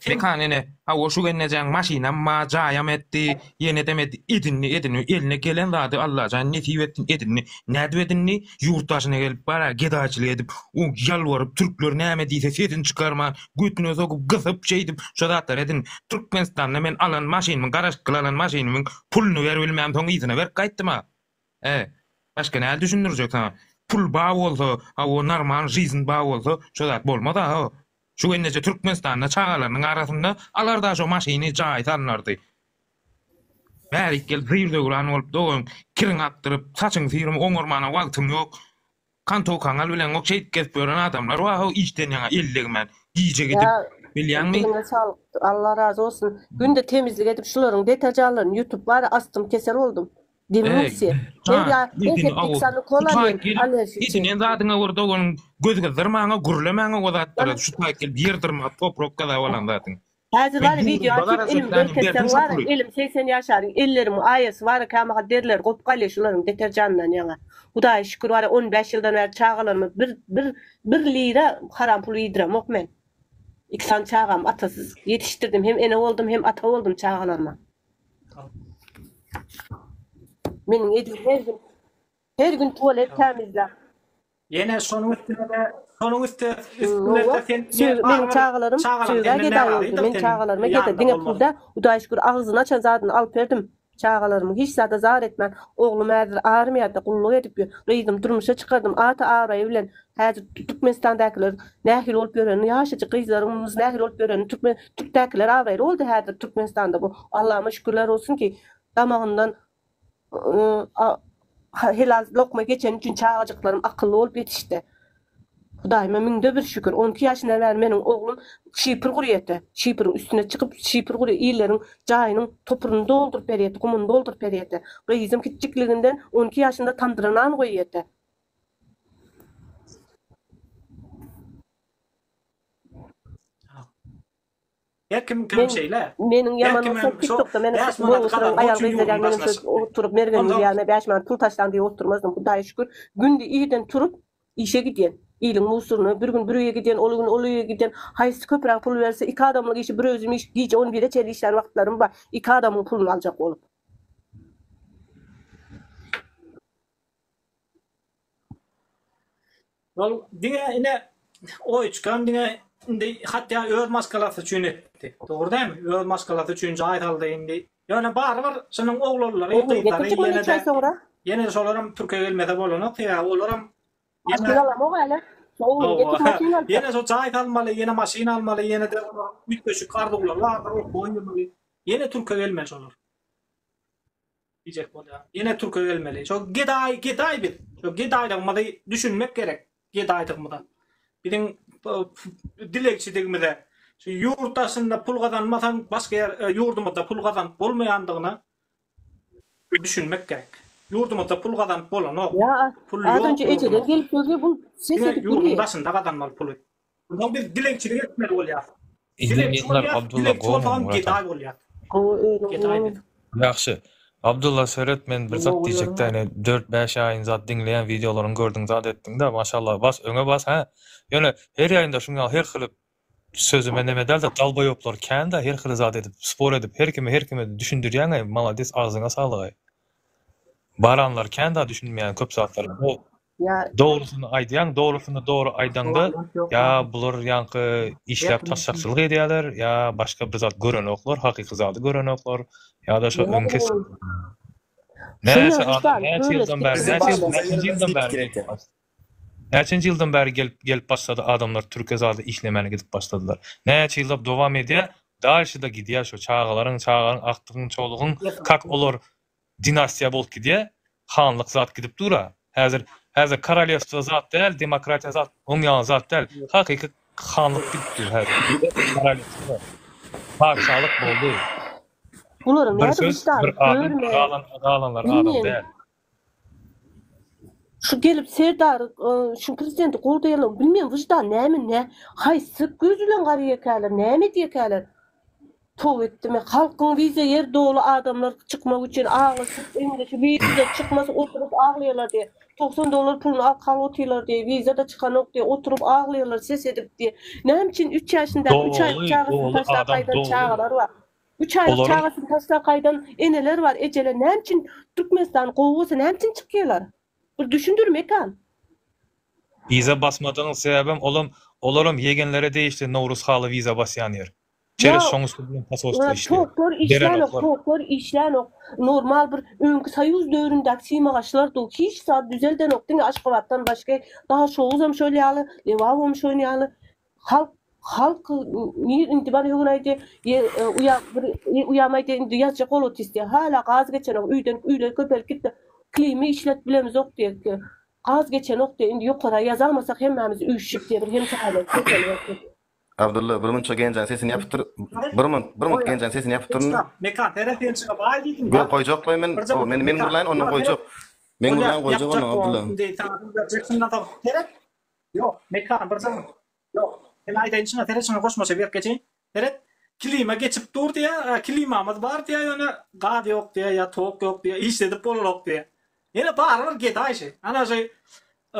Mekan ene hawa şu gelnejeň maşynam bar jaýam etdi ýenedem etdi edindi edindi eline gelen zady Allajan nesip etsin edindi nädip edindi ýurt daşyna gelip bara gedaýçylyk edip o ýalbaryp türkler näme diýse sesini çykarman götüne sokup gysyp şeýdip şo zatlary edindi Türkmenistanda men alan maşynymyň garaşykly alan maşynymyň puluny beribilmämsoň yzyna berip gaýtdym-a. E, başga näl düşündirjek saňa? Pul ba bolsa, hawa normal žizn ba bolsa, şo zat bolmaz-a, ho. Şu gelneje Türkmenistanda çagalarynyň arasynda alarda şo maşyny, jaýy salynardy. Bärik gelip zir-zöwran bolup dogan kiriňi akdyryp, saçyňy syrymy oňarmana wagtyň ýok. Kantowkaňy al bileňok şeýdip gezip ýören adamlar bar how işden ýaňa el degmän gije gidip Ýa bilýäňmi. diliňe saglyk Allah razy bolsun. Günde temizlik edip şularyň deterjanlaryny ýutup bary astym kesel boldum. Demim Eý ösýär. Her jan ýa her edini hepde aw iki sany şu kol taýyp alýan gelip allerji üçin. edinen zadyňa bir doganyň göz gyzdyrmaňa gürlemäňe o zatlara şu taýyp gelip ýer dyrmap toprak gazap alan zadyň. Häzir Men bary wideo ýurdumda açyp garaşyp elimi berdim görkezseň şo wara puly. elim 80 ýaşaryň ellerimiň aýasy wara kämahal derileri gopup galýa şularyň deterjanyndan ýaňa. Hudaýa şükür wara 15 ýyldan bäri çagalaryma bir bir bir lira haram pul iýdiremok men. Iki sany çagamy atasyz ýetişdirdim hem ene boldum hem ata boldum çagalaryma. Meniň ejem her gün her gün tualet tämizläp. Ýene şonuň üstüne-de, şonuň üste üstüne-de sen Söýgi, meniň çagalarym söýgä gedaý boldy. Men çagalaryma gede diňe pul däl, Hudaýa şükür agzyny açan zadyny alyp berdim. Çagalarymy hiç zada zar etmän, oglum häzir armiýada gulluk edip ýör, gyzymy durmuşa çykardym, ata-abraýy bilen häzir Türkmenistandakylar nähili bolup ýörenini, ýaşajyk gyzlarymyz nähili bolup ýörenini türkmen türkdäkiler abraýly boldy häzir Türkmenistanda bu Allahma şükürler bolsun ki damagyndan Helal lokma geçeni üçin çagajyklarym akylly bolup ýetişdi. Hudaýyma müňde bir şükür, on iki ýaşyndan bäri meniň oglum şipir gurýardy. Şipiriň üstüne çykyp, şipir gurýar, illeriň jaýynyň topuryny dolduryp berýärdi, gumuny dolduryp berýärdi. Gyzym kiçjikliginden on iki ýaşynda tamdyra nan goýýardy. Her kimiňkem şeýle. Meniň ýaman bolsam tiktokda meni bolgusyraň aýal gyzlar ýaly menem şöýdüp oturyp Mergeniň ýanyna 5 manat pul taşlaň diýip oturmazdym. Hudaýa şükür günde irden turup işe gidýän. Iliň musuryna bir gün bir öýe gidýän, ol gün ol öýe gidýän. Haýsy köpräk pul berse iki adamlyk işi bir özüm iş gije on bire çenli işlän wagtlarym bar. Iki adamyň puluny aljak bolup. Ol diňe ine oýçkam diňe indi hatda öz maşgalasy üçin etdi. Dogry dälmi? Öz maşgalasy üçin jaý saldy indi. Ýöne barybir şunuň oglanlary, gyzlary ýene-de ýene-de şolaram türke gelmese bolanok, sebäbi olaram ýene alamok häli. Ýene şo jaý salmaly, ýene maşyn almaly, ýene-de olaryň üýtgeşik arzuwlary bardyr, okuwa girmeli. Ýene türke gelmeli şolar. Diýjek bolýar. Ýene türke gelmeli. Şo gedaý, gedaý biz. Şo gedaýlygymyzy düşünmek gerek. Gedaýdygymyza. Biziň dilegçidigimize. Şu ýurt daşynda pul gazanmasaň, başga ýer ýurdumyzda pul gazanyp bolmaýandygyna düşünmek gerek. Ýurdumyzda pul gazanyp bolanok. Ýa, Pul az ýok önje ejeden ýurdumyzda. gelip gördi, bu ses Diňe edip ýurduň gülýär. daşynda gazanmaly puly. Onsoň biz dilegçilik etmeli bolýas. Izin Dilegçi ýyllar bolýas, Abdulla dilegçi gowmy bolsagam Murat gedaý bolýas. Gowy özüň Gedaý gowy. biz. Ýagşy. Abdulla seret men bir zat Gowy diýjekdä ýörüň. ine 4-5 aýyň zat diňleýän wideolaryňy gördüň zat etdiňdä maşallah bas öňe bas hä ýöne her ýaýynda şuň ýaly her hili sözüme neme dälde dalbaýoplar kändä her hili zat edip spor edip her kime her kime düşündirýäňaý malades agzyňa saglygaý baranlar kändä düşünmeýän köp zatlara Ýa Dogrusyny aýdýaň, dogrusyny dogry aýdaňda ýa bular ýaňky işläp taşşakçylyk edýäler, ýa başga bir zat görenoklar, hakyky zady görenoklar, ýa-da şo öňki Näçe adam näçe ýyldan bäri näçe ýyl näçenji ýyldan bäri gelip başlady. Näçenji ýyldan bäri gelip gelip başlady adamlar türke zady işlemäne gidip başladylar. Näçe ýyllap dowam edýär. Dalşi-da gidýär şo çagalaryň, çagalaryň, agtygyň, çolugyň, kak olar dinastiýa bolup gidýär, hanlyk zat gidip dur-a. Häzir, häzir korolewstwo zat däl, demokratiýa zat, oň ýaly zat däl. Hakyky hanlyk gidip dur häzir. Korolewstwo. Patyşalyk boldy. Bularyň Bir nädip söz, wyždany bir adam, görmeýän, galan, galanlar adam bilmeýän. däl. Şu gelip Serdar şu prezidenti goldaýanlar bilmeýän wyždan näme nä haýsy göz bilen garaýakäler näme edýäkäler toba etdimi halkyň wiza ýer doly adamlar çykmak üçin aglaşyp eňreşip wiza çykmasa oturyp aglaýarlar diýe 90 dollar puluny alyp galyp otyrlar diýe wiza-da çykanok diýe oturyp aglaýarlar ses edip diýe näme üçin üç ýaşyndaky üç aýlyk Doly, çagasyny doly taşlap adam gaýdan doly. çagalar bar Üç aýlyk Olaryň çagasyny taşlap gaýdan eneler bar, ejeler näme üçin Türkmenistan gowy bolsa näme üçin çykýarlar? Bir düşündir Mekan. Wiza basmadygyň sebäbem olam olaram ýegenlere degişli Nowruz haly wiza basýan ýer. Çerez Ýa şoň üsti bilen posolstwo işleýär. toklar işlänok, Berenoklar. toklar işlänok. Normal bir öňki soýuz döwründäki simagaçlar dur. Hiç zat düzeldenok diňe Aşgabatdan başga Daşoguzam şol ýaly, Lebabam şol ýaly. Halk halk nir indi bana öňün aýdy uýa bir uýam aýdy indi ýazjak bolup diýdi hala gaz geçenok öýden öýler köpelip gitdi klimi işlet bilemizok diýdi gaz geçenok diýdi indi ýokara ýazalmasak hemmämiz üýşüp diýdi bir hemsaýalar köpelip otyr. Abdylla bir munça genjäň sesini ýapyp dur. Bir munt, bir munt genjäň sesini ýapyp dur. Mekan seret sen çykyp aý diýdiň. Ýok goýjaklaý men. Men men gürläýin ondan goýjak. Men gürläýin goýjak ondan Abdylla. Indi saňa berjek şundan soň seret. Ýok, Mekan bir jan. Ýok. Sen aýdaýyn şuňa seret şuňa goşmaça berip geçeýin. Seret, klima geçip dur diýýär, klimamyz bar diýýär, ýöne gaz ýok diýýär ýa tok ýok diýýär, işledip bolanok diýýär. Ýene barybir gedaý şi. Ana şi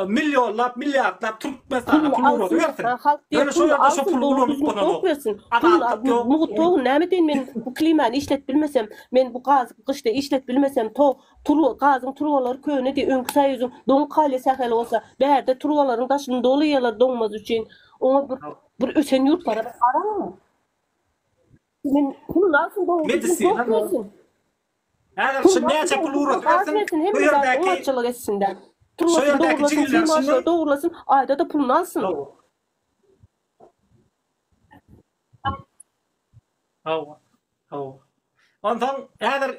millionlap, milliardlap Türkmenistana Pul pul alsyn, ugradybersin. halk diýýär, Ýöne şo pul ýerde şo alsyn, puly dogry ulanyp düzgün tok bolanok. bersin. Pul Azatlyk ýok. mugt togun näme edeýin men bu klimany işletip bilmesem, men bu gazy gyşda işletip bilmesem, tok Turba, gazyň turbalary könedi, öňki soýuzyň doňup galýa sähel bolsa, bärde turbalaryň daşyny dolaýalar doňmaz üçin. Oňa bir bir ösen ýurtlara bir garaň. Men puluny alsyn dogry düzgün Medisina tok bersin. Häzir şu Puluny alsyn näçe pul dogry düzgün ugrasy gaz bersin, bersin bu hemme zat ýerdäki oňatçylyk etsinde. şu Turbasyny ýerdäki dogrulasyn jigiler simagaçlary şundan dogrulasyn aýda-da puluny alsyn. Hawa. Hawa. Hawa. Onsoň häzir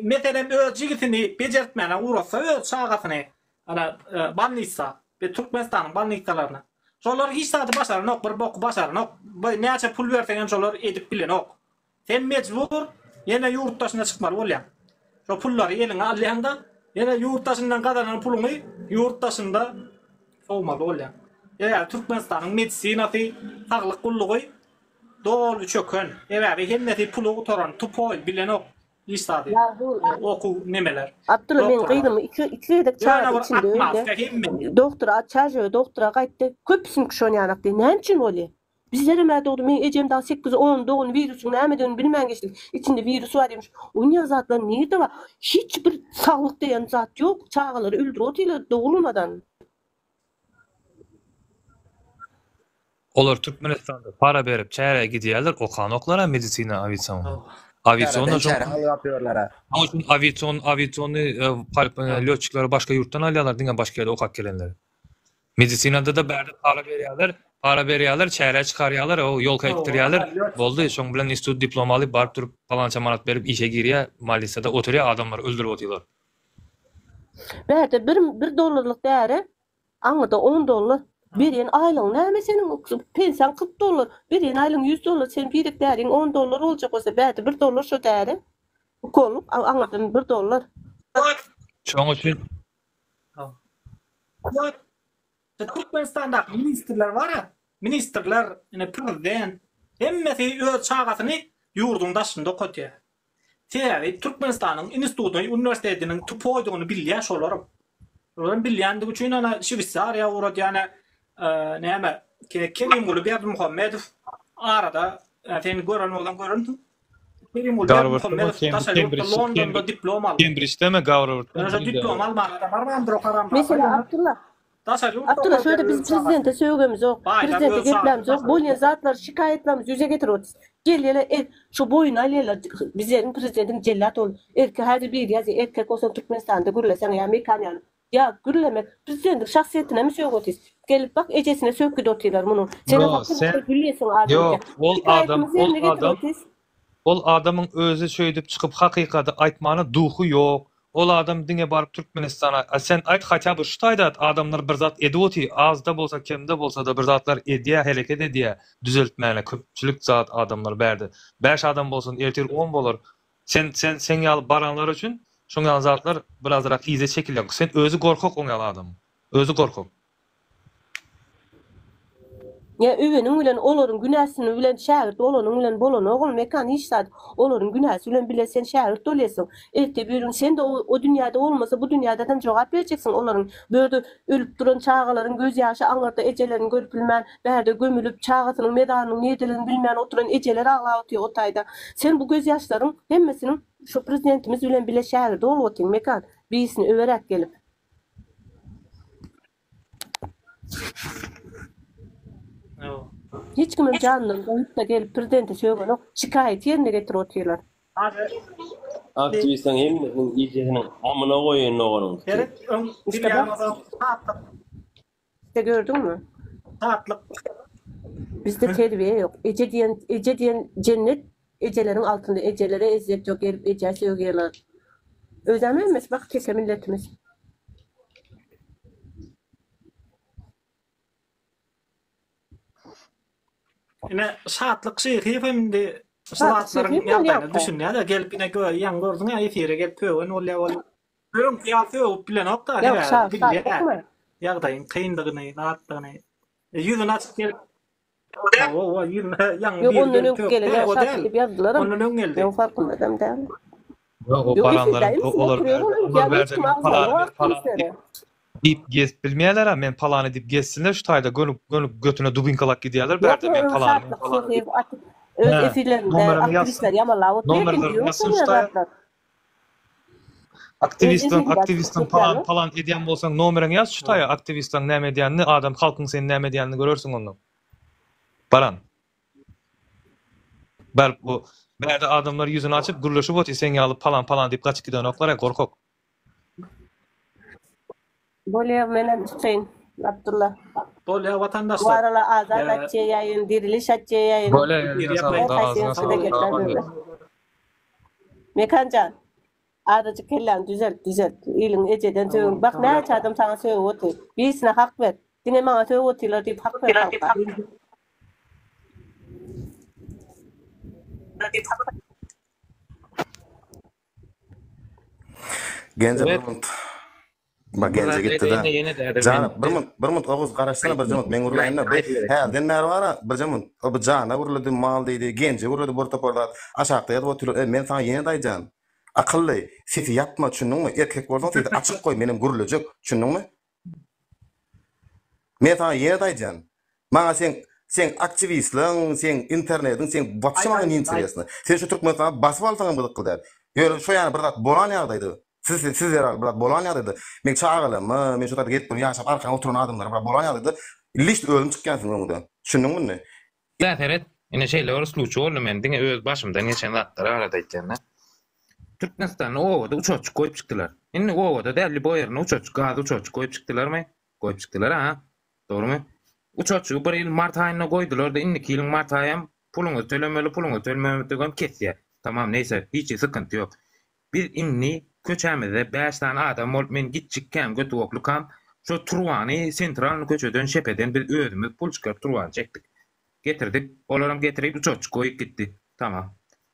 meselem öz jigisini bejertmäne ugratsa öz çagasyny ana bolnisa we Türkmenistanyň bolnisalaryna. Şolar hiç zady başaranok, bir boky başaranok. Näçe pul berseň hem şolar edip bilenok. Sen mejbur ýene ýurt daşyna çykmaly bolýaň. Şo pullary eliňe alýaňda, ýene ýurt daşyndan gazanan puluňy ýurt daşynda sowmaly bolýaň. Sebäbi Türkmenistanyň medisinasy, saglyk gullugy Doly çöken. Sebäbi hemmesi pula gutaran, tupoý, bilenok hiç zady. Okuw nemeler. Abdylla meň Doktorlar. gyzym iki iki gezek Ýöne çaga bir içinde öldi. atmaska hemme. Doktora çažöe doktora gaýtdy. Köpüsiniňki şon ýalak diýdi. Näme üçin bolýa? Bizlerem-ä dogdy. Meň ejem dagy sekiz on dogan wirusyň nämedigini bilmän geçdik. Içinde wirus bar diýmiş. Onýa zatlar nirde bar? Hiç bir saglyk diýen zat ýok. Çagalary öldürip otyrlar dogulmadan. Olar Türkmenistanda para berip çärä gidýärler okanoklara medisina awiasion. Awiasion Çäreden çäre alyp apýarlara. Şoň üçin awiasion awiasiony lötçikleri başga ýurtdan alýarlar diňe başga ýerde okap gelenleri. Medisinada-da bärde para berýärler, para berýärler, çärä çykarýarlar, o ýolka ekdirýärler. Boldy, şoň bilen institut diplom alyp baryp durup palança manat berip işe girýär, malisada oturýar, adamlary öldürip otyrlar. Bärde bir bir dollarlyk däri Aňyrda on dollar. Berýän aýlygyň näme seniň pensiýaň 40 dollar. Berýän aýlygyň 100 dollar. Sen birek däriň on dollar boljak bolsa bärde bir dollar şo däri. Ukollyk aňyrdan bir dollar. Şoň üçin Türkmenistandaky ministrler bar-a, ministrler, ine prezident, hemmesi öz çagasyny ýurduň daşynda okatýar. Sebäbi Türkmenistanyň institutyny, uniwersitetiniň tupoýdygyny bilýär şolaram. Şolaram bilýändigi üçin ana Şweýsariýa ugradýar, ýa näme Kerimguly Berdimuhamedow arada sen gören bolsaň görensiň. Kerimguly Berdimuhamedow daşary ýurtda Londonda diplom aldy. Kembrijdemi, Gawrwardda? Ýöne şo diplom almaga-da barmandyr o haramzada. Meselem Abdylla, Daşary ýurtda Abdylla şu ýerde biz prezidente sögemizok, prezidente geplämizok, bolýan zatlary şikaýatlarymyzy ýüze getirip otyrys. Gelýärler el şu boýun alýarlar bizleriň prezidentiň jellat ol erkek häzir biri ýazýar erkek bolsaň Türkmenistanda gürleseň ýa mekan ýaly ýa gürlemek prezidentiň şahsyýetinemi sögüp otyrys. gelip bak ejesine sökgüde otyrlar munuň. Sen Ýo, hakyň sen gülýesiň adamça. Ýok, ol adam, Şikaýatymyzy ol ýerine getir adam, otys. ol adamyň özi şeýdip çykyp hakykady aýtmana duhy ýok. Ol adam diňe baryp Türkmenistana, a sen aýt hatýa by şu taýda adamlar bir zat edip otyr, azda bolsa kemde bolsada bir zatlar edýä hereket edýä düzeltmäne köpçülik zat adamlar bärde. Bäş adam bolsun ertir on bolar. Sen sen seň ýaly baranlar üçin şoň ýaly zatlar birazrak yza çekilýär. Sen özi gorkak oň ýaly adam. Özi gorkak. Ýa öweniň bilen olaryň günäsini bilen şägirt bolanyň bilen bolanok ol Mekan hiç zat olaryň günäsi bilen bile sen şägirt bolýasyň erte bir gün sen-de o dünýäde bolmasa bu dünýädedem jogap berjeksiň olaryň bu ýerde ölüp duran çagalaryň göz ýaşy aňyrda ejelerini görüp bilmän bärde gömülip çagasynyň mezarynyň nirdeligini bilmän oturan ejeler aglap otyr o taýda sen bu göz ýaşlaryň hemmesiniň şu prezidentimiz bilen bile şägirdi bolup otyň Mekan birisini öweräk gelip. Hiç kimem janyndan doýup-da gelip prezidente sögenok, şikaýaty ýerine getirip otyrlar. Aktiwistleriň hemmesiniň ejesiniň amyna goýaýyn doganyň Seret öň Işte bak. İşte gördüňmi? Şatlyk. Bizde terbiýe ýok. Eje diýen, eje diýen jennet ejeleriň altynda ejelere ezzet ýok gelip ejä sögýärler. Özem emes bak teke milletimiz. Ine Şatlyk Şyhyýew hem indi şu zatlaryň ýagdaýyna düşünýär-de gelip ine ýaňy gördüň-ä efire gelip sögen bolýar ol. Öňki ýaly sögüp bilenok-da sebäbi bilýär ýagdaýyň kyndygyny, zatdygyny. Ýüzüni açyp gelip Hawa, ýüzüne ýaňy Ýok biri ondan gelip öňki gelen sökdi, ýa o şatlyk däl. diýip ýazdylaram. Ondan öň geldi. Men farkynda-dam däl. Ýok, o Ýok baranlaryň efirde o olar oturyar bärde ol olar öňki ýaly hiç bärde kim men agzalok palany men palany aktiwistlere. diýip diýip gezip bilmeýärler-ä, men palany diýip gezsinler şu taýda göni göni götüne dubinkalap gidýärler Ýok bärde men öň palany men şatlyk palany diýip. Şyhyýew atyp öz Hä, efirlerinde nomerini ýazsyn. aktiwistleri ýamanlap oturyar indi Nomerlerini ýok ýazsyn şu şoň ýaly taýa. zatlar. Aktiwistiň aktiwistiň palan palan edýän bolsaň nomeriňi ýaz şu taýa aktiwistiň näme edýänini adam halkyň seni näme edýänini görersiň onda. Baran. Bar bu bärde adamlar ýüzüni açyp gürleşip otyr seň ýaly palan palan diýip gaçyp gidenoklar gorkak. Bolýa menem çykaýyn Abdylla. Bolýa Bu watandaşlar. arala Azat açýaýyn, Diriliş açýaýyn. Bolýa eliňe saglyk agzyňa saglyk Mekanjan, azajyk kelläňi düzelt, düzelt. Iliň ejeden sögüň. Bak näçe adam saňa sögüp otyr. Birisine hak ber. Diňe maňa sögüp otyrlar diýip hak ber halka. Genje bir munt. Bak Genje gitdi-de. Jana bir munt, bir munt Oguz garaşsana bir munt men gürläýin-de. Bu hälden bäri bar-a birje munt. O bu Jana gürledi, mal diýdi, Genje gürledi bir topar zat. Aşakda ýazyp otyrlar. E, men saňa ýene-de aýdýan. Akylly, sesi ýapma, düşündiňmi? Erkek bolsaň sesi açyk goý, menem gürlejek, düşündiňmi? Men saňa ýene-de aýdýan. Maňa seň seň aktiwistligiň, seň internetiň, seň wapşe maňa ne interesno. Sen şu Türkmenistany basyp alsaňam gyzykly däl. Ýöne şo ýany bir zat bolan ýagdaýda, siz siz zerarly bir zat bolan ýagdaýda, meň çagalaryma, men şu taýda gelip bir ýaşap arkaýyn oturan adamlara bir zat bolan ýagdaýda lişt özüm çykýan siziň öňüňden. Düşündiňmi indi? Bä seret, ine şeýle bir sluçy boldy men diňe öz başymdan geçen zatlary barada aýtýan-da. Türkmenistanda obada uçarçyk goýup çykdylar. Indi obada däl, lýuboý ýerinde uçarçyk, gaz uçarçyk goýup çykdylarmy? Goýup çykdylar, a? Dogrumy? Uçarçygy bir ýyl mart aýynda goýdular-da, indiki ýylyň mart aýam puluňyzy tölemeli, puluňyzy tölemedegem kesýär. Tamam, neýse, hiç hili sykynty ýok. Biz indi köçämizde bäş sany adam bolup men gitjikkäm götügoklukam şo turbany sentralny köçeden şepeden biz özümiz pul çykaryp turbany çekdik. Getirdik. Olaram getirip uçarçyk goýup gitdi. Tamam.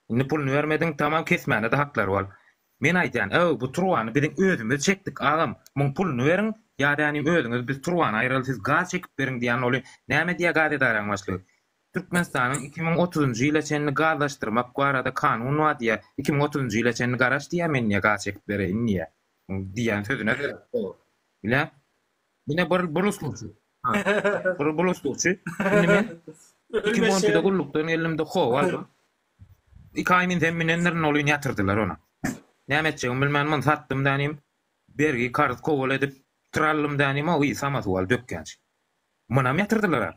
Indi puluny bermediň tamam kesmäne-de haklary bar. Men aýdýan öw bu turbany biziň özümiz çekdik agam muň puluny beriň ýa-da ýanim özüňiz biz turbany aýyraly siz gaz çekip beriň diýýän ol näme diýýär gaz edaraň başlygy. Türkmenistanyň 2030-njy ýyla çenli gazlaşdyrmak barada kanun bar diýýär. 2030-njy ýyla çenli garaş diýýär, men diýýär gaz çekip bereýin diýýär. Muň diýýän sözüne seret. Bilýän. Ine bir bir usulçy. Bir bir usulçy. Indi men 2012-de gullukdan geldim-de how aldym. Iki aý minsem minendirin ol ýyn ýatyrdylar ony. Näme etjegimi bilmän muny satdym dänim. Bergi karz kowal edip trallym dänim o yzy samasuwal dökýänçi. Munam ýatyrdylar-a.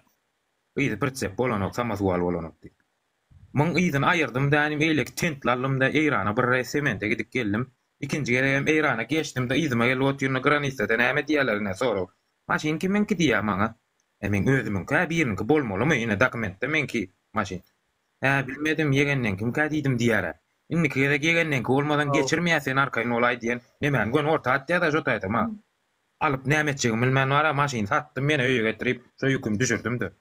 Yzy pritsep bolanok, samoswal bolanok diýip. Muň yzyny aýyrdym dänim, eýleki tentli aldym-da, Eýrana bir reý semente gidip geldim. Ikinji gezegem Eýrana geçdim-de, yzyma gelip otyryn-da, granisada näme diýýärler ine sorag. Maşyn kimiňki diýýär maňa. E meň özümiňkä biriniňki bolmalymy ine dokumentde meňki maşyn. Hä bilmedim ýegendeňkimkä diýdim diýýärä. Indiki gezek ýegendeňki bolmasaň geçirmeýäs sen arkaýyn bolaý diýen nemäni göni orta atýada şo taýda ma. Alyp näme etjegimi bilmän bara maşyny satdym ýene öýe getirip şo ýükümi düşürdim-de.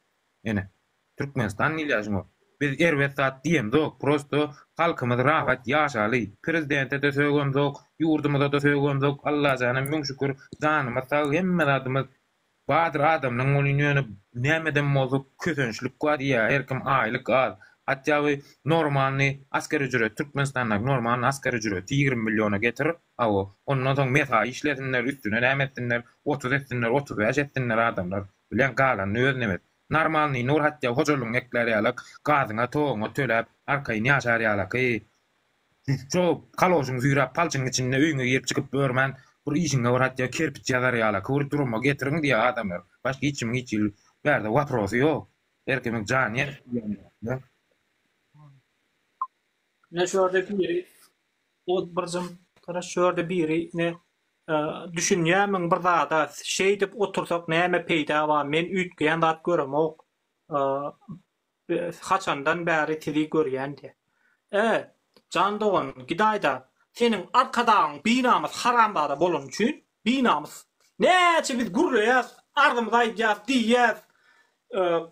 Ene. Türkmenistan diýilýär şuňa. Biz erbet zat diýemzok prosto halkymyz rahat ýaşaly prezidentede sögemzok ýurdumyzada sögemzok Allajana müň şükür janymyz sag hemme zadymyz Bardyr adamlaň welin ýöne nämedem bolsa kösençlik bar diýýär her kim aýlyk az hatda by normalny asker ücret Türkmenistandaky normalny asker ücreti 20 milliona getir hawa ondan soň mesai işlesinler üstüne näme etsinler 30 etsinler 35 etsinler adamlar bilen galanyny öz nemet normalnyny bir hatda hojalygyňy eklär ýalak gazyňa toguňa töläp arkaýyn ýaşar ýalaky Şo kaloşyňy süýräp palçygyň içinde öýüňe girip çykyp ýörmän bir işiňe bir hatda kerpiç ýazar ýalaky bir duruma getiriň diýýär adamlar. Başga hiç kimiň hiç hili bärde waprosy ýok. Her kimiň jany ýanyp diýýän. Ine şu ýerde biri o birjim garaş şu ýerde biri ine düşünýärmiň bir zada şeýdip otursak näme peýda bar men üýtgeýän zat göremok. Haçandan bäri sizi görýän diýä. E, jan dogan, gidaýda, seniň arkadagyň binamys haramzada bolany üçin, binamys. Näçe biz gürleýäs, arzymyzy aýdýas, diýýäs,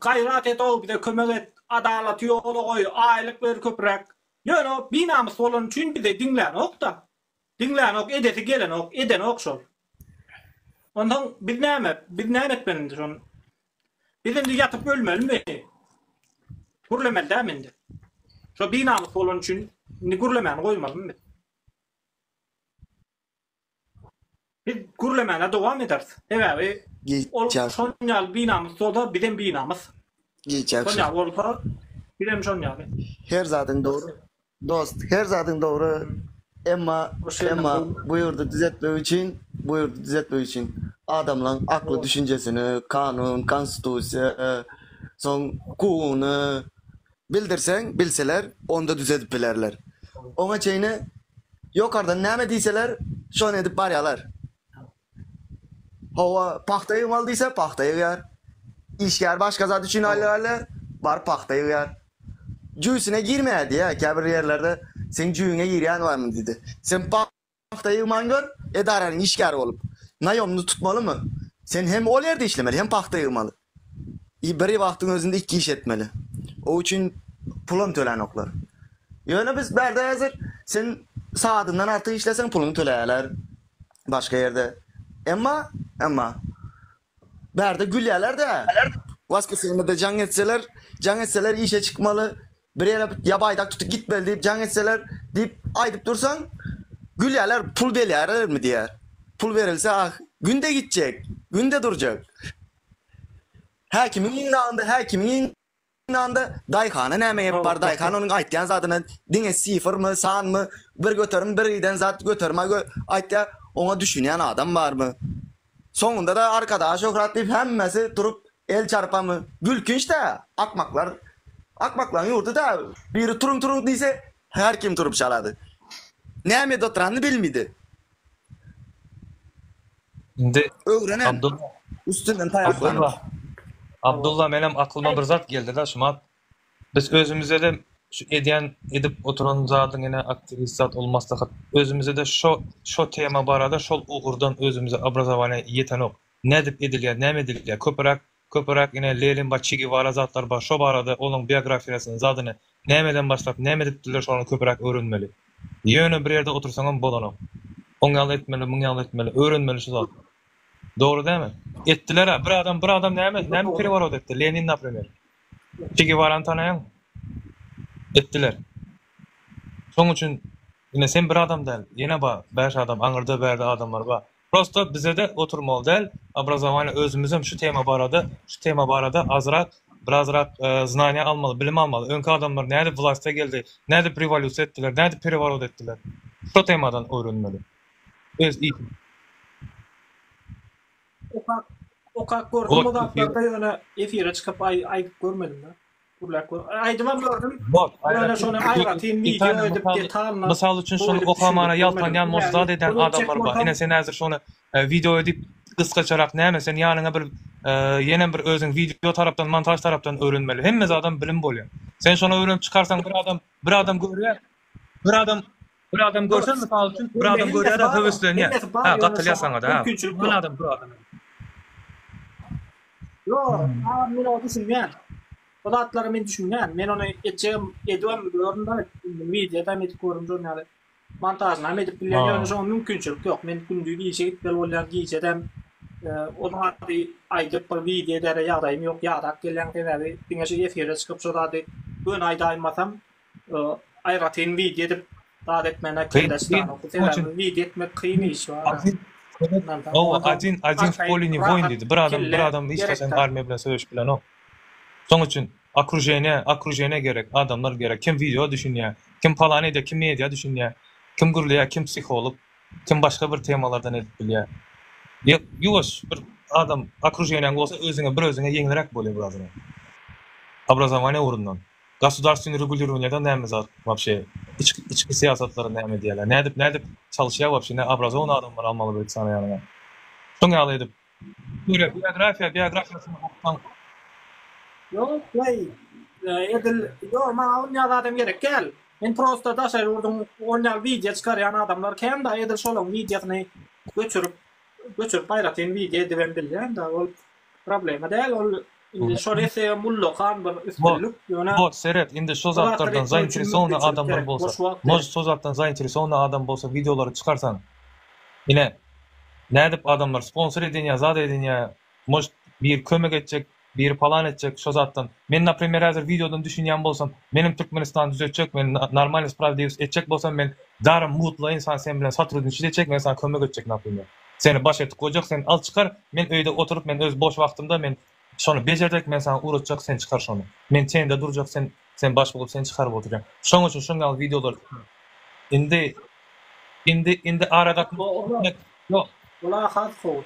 gaýrat et-ow, bize kömek et, adalaty ýola goý, aýlyk ber köpräk. Ýöne o binamys bolany üçin bizi diňlänok-da. Diňlänok, edesi gelenok, edenok şol. Onsoň biz näme, biz näme etmeli indi şony? Biz indi ýatyp ölmelimi? Gürlemeli dämi indi? Şo binamys bolany üçin indi gürlemäni goýmalymy biz? Biz gürlemäne dowam ederis. Sebäbi ol şon ýaly binamys bolsa bizem binamys. Şon ýaly bolsa bizem şon ýaly. Her zadyň dogry. Dost, her zadyň dogry, emma, emma bu ýurdy düzetmek üçin, bu ýurdy düzetmek üçin adamlaň akly düşünjesini, kanun, konstitusiýa, soň hukugyny bildirseň, bilseler, onda düzedip bilerler. Oňa çenli ýokardan näme diýseler, şony edip barýarlar. Hawa, pagta ýygmaly diýse, pagta ýygýar. Işgär başga zat üçin aýlyk alýar, baryp pagta ýygýar. Jübüsine girmeýär diýýär, käbir ýerlerde seň jübüňe girýän barmy diýdi. Sen pagta ýygman gör, edaranyň işgäri bolup. Naýomny tutmalymy? Sen hem ol ýerde işlemeli, hem pagta ýygmaly. Bir wagtyň özünde iki iş etmeli. O üçin pulam tölänoklar. Ýöne biz bärde häzir sen sagadyndan artyk işleseň puluňy töleýärler. Başga ýerde. Emma, emma bärde gülýärler-de. Waskresenýede jaň etseler, jaň etseler işe çykmaly, bir ýere ýa baýdak tutup gitmeli diýip jaň etseler diýip aýdyp dursaň, gülýärler, pul berýärlermi diýýär. Pul berilse ah, günde gitjek, günde durjak. Häkimiň ýygnagynda, häkimiň ýygnagynda daýhana näme gep bar, daýhan onuň aýtýan zadyna diňe sifrmi, sanmy, bir göterim bir giden zat göterime aýtýar, oňa düşünýän adam barmy? Soňunda-da Arkadaga şöhrat diýip hemmesi turup el çarpamy? Gülkünç-dä, akmaklar, akmaklaryň ýurdy-da, biri turuň turuň diýse, her kim turup çalady. Näme edip oturanyny bilmidi. Indi Öwrenen. Abdulla Üstünden taýaklanyp. Abdulla Abdulla menem aklyma bir zat geldi-de şumat. Biz özümizede şu edýän edip oturan zadyň ine aktiwist zat ol maslahat özümizede şo şo tema barada şol ugurdan özümize obrazowaniýa ýetenok. Nädip edilýär näme edilýär köpüräk köpüräk ine Lenin bar Çe Gewara zatlar bar şo barada olaň biografiýasyny zadyny nämeden başlap näme edipdirler şony köpüräk öwrenmeli. Ýöne bir ýerde otursaňam bolanok. Oň ýaly etmeli muň ýaly etmeli öwrenmeli şu zatlary. Dogry dämi? Etdiler-ä bir adam bir adam näme näme pereworot etdi Lenin naprimer. Çe Gewarany tanaýaňmy? Etdiler. Şoň üçin ine sen bir adam däl ýene bar bäş adam aňyrda bärde adamlar bar. Prosto bizede oturmaly däl, obrazowaniýa özümizem şu tema barada, şu tema barada azrak, birazrak znaniýa almaly, bilim almaly. Öňki adamlar nädip wlasta geldi, nädip rewolýusiýa etdiler, nädip pereworot etdiler. Şo temadan öwrenmeli. Öz işi. Okap, okap gördüm o zatlarda ýöne efire çykyp aýdyp görmedim-de. Gürläp gör. Aýdybam gördüm. Bok, Ýöne şony aýratyn wideo edip detalno Mysal üçin şony okamana ýaltanýan bolsa zat edýän adamlar bar. Ine sen häzir şony wideo edip gysgaçarak näme sen ýanyňa bir Ýenem bir özüň wideo tarapdan, montaž tarapdan öwrenmeli. Hemme zadam bilim bolýar. Sen şony öwrenip çykarsaň bir adam, bir adam görýär. Bir adam bir adam görse mysal üçin bir adam görýär-de höweslenýär. Ha, gatylýar saňa-da. Ha. Bir adam bir adam. Ýok, agam men ony düşünýän. O zatlara men düşünýän. Men ony etjegem, edibem görün-de, wideodam edip görün şonuň ýaly. Montažynam edip bilýän, ýöne şoňa mümkinçilik ýok. Men gündiz işe gitmeli bolýan, gijedem o zady aýdyp bir wideo edere ýagdaýym ýok. Ýadap gelýän sebäbi diňe şu efire çykyp şo zady göni aýdaýmasam, aýratyn wideo edip zat etmäne kelle çydanok. Sebäbi wideo etmek kyn iş. Odin, odin w poli ne woin diýdi. Bir adam, bir adam hiç haçan armiýa bilen söweşip bilenok. Şoň üçin okruženiýe, okruženiýe gerek, adamlar gerek. Kim wideo düşünýär, kim palany edýär, kim media düşünýär, kim gürleýär, kim psiholog, kim başga bir temalardan edip bilýär. Ýuwaş bir adam okruženiýaň bolsa özüňe bir özüňe ýeňilräk bolýar birazrak. Obrazowaniýe ugrundan. Gosudarstweniý regulirowaniýada näme zat wapşe içki içki syýasatlary näme diýýärler. Nädip nädip çalyşýar wapşe ne obrazowanyý adamlary almaly bir iki sany ýanyňa. Şoň ýaly edip. Göre biografiýa biografiýasyny oksaň. Ýok weý edil ýok maňa onýa zadam gerek däl. Men prosta daşary ýurduň onýa wideo çykarýan adamlar kän-da edil şolaň wideosyny göçürip göçürip aýratyn wideo edibem bilýän-da ol problema däl ol indi şol etsegem ullakan bir üstünlik ýöne Bot seret indi şo bu zatlary zatlardan etmek üçin zainteresowanyý mümkinçilik adamlar gerek boş bolsa wagt gerek. может şo zatdan zainteresowanyý adam bolsa wideolary çykarsaň ine Nädip adamlar sponsor edinýär zat edinýär может biri kömek etjek biri palan etjek şo zatdan men naprimer häzir wideodan düşünýän bolsam menem Türkmenistany düzetjek men normalny sprawiedliwost etjek bolsam men daram mutlaýyn san sen bilen sotrudniçit etjek men saňa kömek etjek naprimer seni baş etip goýjak sen al çykar men öýde oturyp men öz boş wagtymda men şony bejerjek men saňa ugratjak sen çykar şony men tende durjak sen sen baş bolup sen çykaryp oturýaň şoň üçin şoň ýaly wideolar indi Indi indi ara gatnaşyk ýok. Bula has gowy.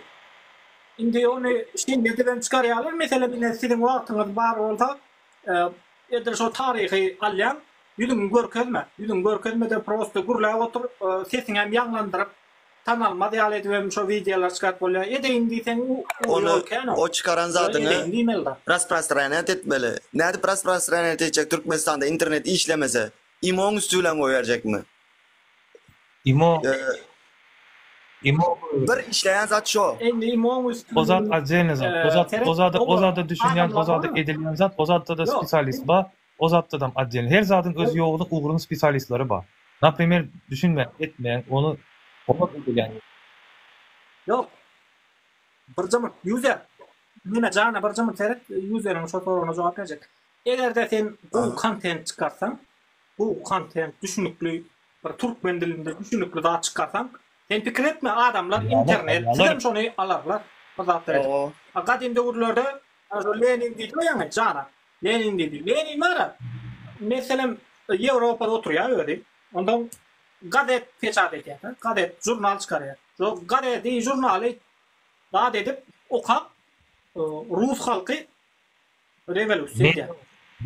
Indi ony şeýle edibem çykarýarlar, meselem ine siziň wagtyňyz bar bolsa, edil şo taryhy alýaň, ýüzüňi görkezme, ýüzüňi görkezmede prosto gürläp otur, sesiňem ýaňlandyryp, tanalmaz ýaly edibem şo wideolary çykaryp bolýar. Edeýin diýseň u Ony ýol kän o çykaran zadyňy Edeýin diýmeli-da. rasprostranýat etmeli. Nädip rasprostranýat etjek Türkmenistanda internet işlemese? Imoň üsti bilen goýberjekmi? Imo Imo Bir işleýän zat şo. Indi imoň üsti O zat otdelny zat. O zat o zada o zada düşünýän, o zada edilýän zat, o zatda-da spesialist bar, o zatdadam otdelny. Her zadyň öz ýoluny, ugruny spesialistleri bar. Naprimer, düşünmän, etmäň, ony olar edilýän. Ýok. Bir jymy, user. Neme jana bir jymy seret, useriň şo soragyna jogap berjek. Eger-de sen gowy kontent çykarsaň, gowy kontent, düşünikli bir türkmen dilinde düşünikli zat çykarsaň, sen pikir etme adamlar internet sizem şony alarlar bir zatlar edip. A gadym döwürlerde şo Lenin diýdi ýaňy jana. Lenin diýdi. Lenin bara meselem Ýewropada oturýar özi. Ondan gazet peçat edýär, gazet, žurnal çykarýar. Şo gazeti, žurnaly zat edip okap rus halky rewolýusiýa edýär.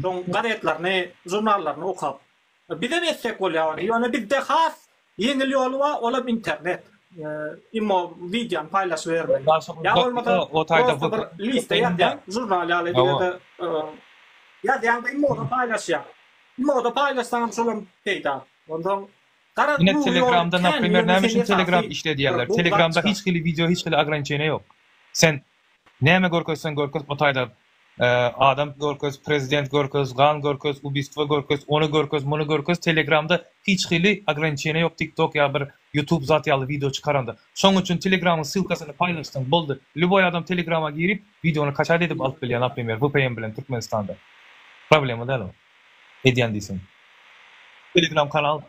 Şoň gazetlerini, žurnallaryny okap. Bizem etsek bolýar ony. Ýöne bizde has ýeňil ýoly bar, olam internet. Imo wideony paýlaşybermeli. Ýa bolmasa prosta bir liste ýazýaň, žurnal ýaly edip-de ýazýaň-da imoda paýlaşýaň. Imoda paýlaşsaňam şolam peýda. Onsoň garaz Ine bu ýol Telegramda kän, naprimer ýöne näme sen üçin Telegram esasy işledýärler? bir gowy zat Telegramda çykar. hiç hili wideo hiç hili ograniçeniýe ýok. Sen Näme görkezseň görkez o taýda adam görkez prezident görkez gan görkez ubistwo görkez ony görkez muny görkez telegramda hiç hili ograniçeniýe ýok tik tok ýa bir ýutub zat ýaly wideo çykaranda şoň üçin telegramyň ssylkasyny paýlaşsaň boldy lýuboý adam telegrama girip wideony kaçat edip alyp bilýär naprimer vpn bilen türkmenistanda problema däl o edýän diýseň telegram kanal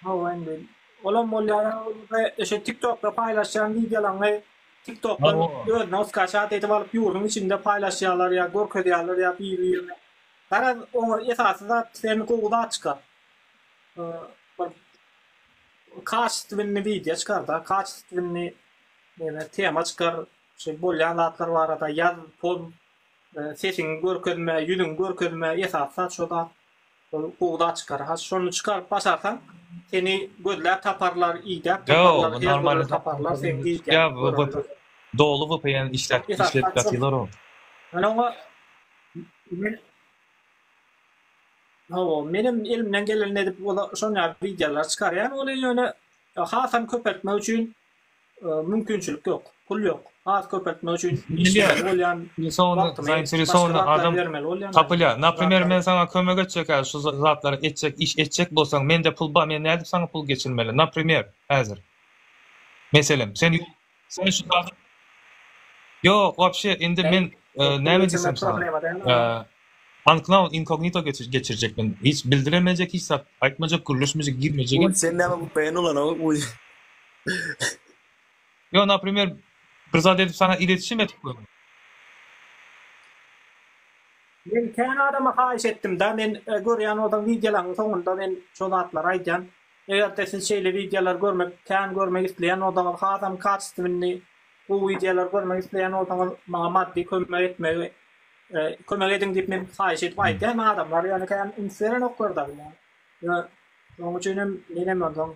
Hawa indi Olam bolýar ýa şu tiktokda paýlaşýan wideolaňy tiktokdan özüne skaçat edip alyp ýurduň içinde paýlaşýarlar ýa görkezýärler ýa biri birine. Garaz oňa esasy zat sen gowy zat çykar. Bir kaçestwenny wideo çykarda kaçestwenny neme tema çykar şu bolýan zatlar barada ýaz poz sesiňi görkezme ýüzüňi görkezme esasy zat şo zat. Ol gowy zat çykar. Has şony çykaryp başarsaň, seni gözläp taparlar, idäp Ýo, taparlar, bu her normal görer taparlar, sen diýýän görerler. Doly VPN işläp işledip ýatylar o. Men oňa men Hawa, menem elimden gelenini edip ola şon ýaly wideolar çykarýan ony ýöne hasam köpeltmek üçin mümkinçilik ýok, pul ýok. Has köpeltmek üçin işlemeli bolýan, wagtymy başga zatlara bermeli bolýan. Tapylýar. Naprimer men saňa kömek etjek häzir şu zatlary etjek iş etjek bolsaň mende pul bar men nädip saňa pul geçirmeli naprimer häzir. Meselem sen sen şu zady Ýok wapşe indi men näme diýsem saňa Anklaw inkognito geçirjek men hiç bildiremejek hiç zat aýtmajak gürleşmejek girmejek. Sen näme VPN ulanaňok Ýok naprimer bir zat edip saňa iletişim edip görün. Men kän adama haýyş etdim-da, men görýän bolsaň wideolaryň soňunda men şo zatlary aýdýan. Eger-de siz şeýle wideolary görmek, kän görmek isleýän bolsaňyz, hasam kaçestwinni gowy wideolary görmek isleýän bolsaňyz, maňa maddy kömek etmegi, kömek ediň diýip men haýyş edip aýdýan, adamlar ýöne kän üns berenoklar-da. Ýöne şonuň üçin hem menem onsoň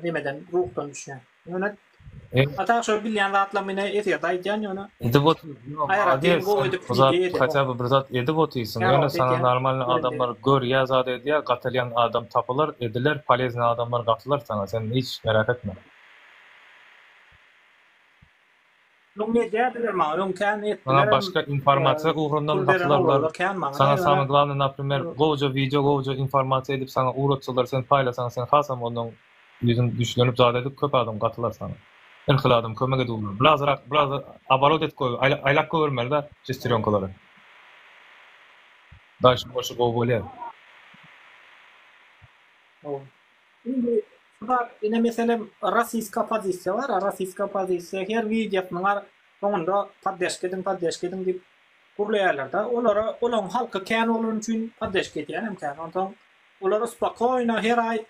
nemeden ruhdan düşýän. Ýöne Ata şol bilýän zatlarymy ine efirde aýdýan ýöne. Edip otyr. Aýratyn gowy edip video edip. Hatda bir zat edip otyrsyň. Ýöne saňa normalny adamlar görýä zat edýä gatylýan adam tapylar ediler polezny adamlar gatylar saňa sen hiç merak etme. Öň edýärdiler maňa öň kän etdilerem. Saňa başga informasiýa ugrundan gatylarlar. Saňa samy glawny naprimer gowja wideo gowja informasiýa edip saňa ugratsalar sen paýlasaň sen hasam ondan ýüzüň güýçlenip zat edip köp adam gatylar saňa. Her hili adam kömek edip ugrar. Birazrak biraz oborot edip goý aýlap goýbermeli-da şesterýonkalary. Daşy bolşy gowy bolýar. Indi şu zat ine meselem rasiska pozisiýa bar a rasiska pozisiýa her wideosynyň ar soňunda poddeşka ediň poddeşka ediň diýip gürleýärlerde olara olaň halky kän bolany üçin poddeşka edýänem kän onsoň olar spakoýno her aý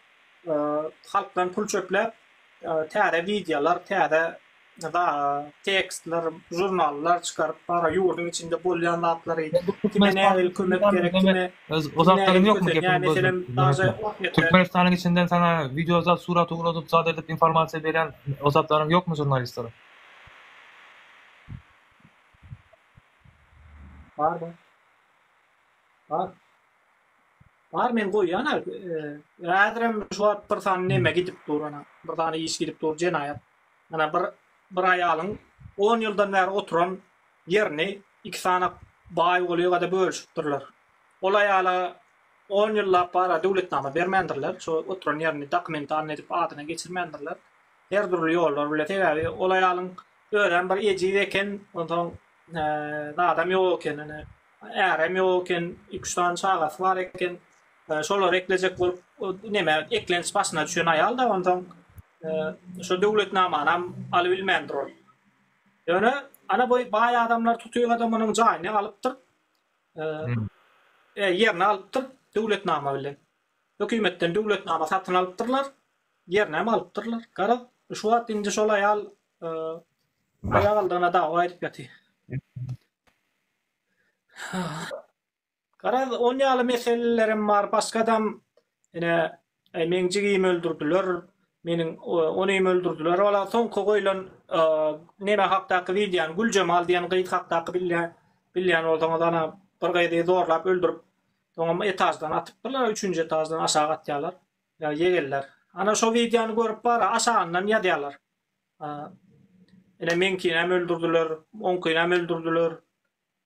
halkdan pul çöpläp täze wideolar täze tekstler, žurnallar çykaryp bara ýurduň içinde bolýan zatlary, kime nähili kömek gerek, kime O zatlaryň ýokmy gepiňi böldüm. Türkmenistanyň içinden saňa wideo zat surat ugradyp zat edip informasiýa berýän o zatlaryň ýokmy žurnalistleriň? Bar bar. Bar. Bar men goýýan häzirem şu wagt bir sany neme gidip dur ana bir sany iş gidip dur jenaýat. Ana bir bir aýalyň on ýyldan bäri oturan ýerini iki sany baý bolýagada bölüşipdirler. Ol aýala on ýyllap bara döwletnama bermändirler. Şo oturan ýerini dokumentalnyý edip adyna geçirmändirler. Her dürli ýollar bile sebäbi ol aýalyň özem bir ejiz eken onsoň zadam ýok eken ene ärem ýok eken iki üç sany çagasy bar eken. Şolary eklejek bolup neme eklenç başyna düşen aýal-da onsoň Şo döwletnamanam alybilmändir ol. Ýöne ana bu baý adamlar tutyga-da munuň jaýyny alypdyr. Ýerini alypdyr döwletnama bilen. Hökümetden döwletnama satyn alypdyrlar. Ýerinem alypdyrlar. Garaz, şu wagt indi şol aýal aýak aldygyna dawa edip ýatyr. Garaz, on ýaly meselelerem bar, başgadam ine, meň jigimi öldürdiler, meniň onymy öldürdiler. Wala soňky goýlan neme hakdaky wideony, Güljemal diýen gyz hakdaky bilýän bilýän bolsaňyz ana bir gyzy zorlap öldürip, soňam etaždan atypdyrlar, üçünji etaždan aşak atýarlar, ýegenler. Ana şo wideony görüp bar-a aşagyndan ýazýarlar. Ine meňkinem öldürdiler, oňkynam öldürdiler.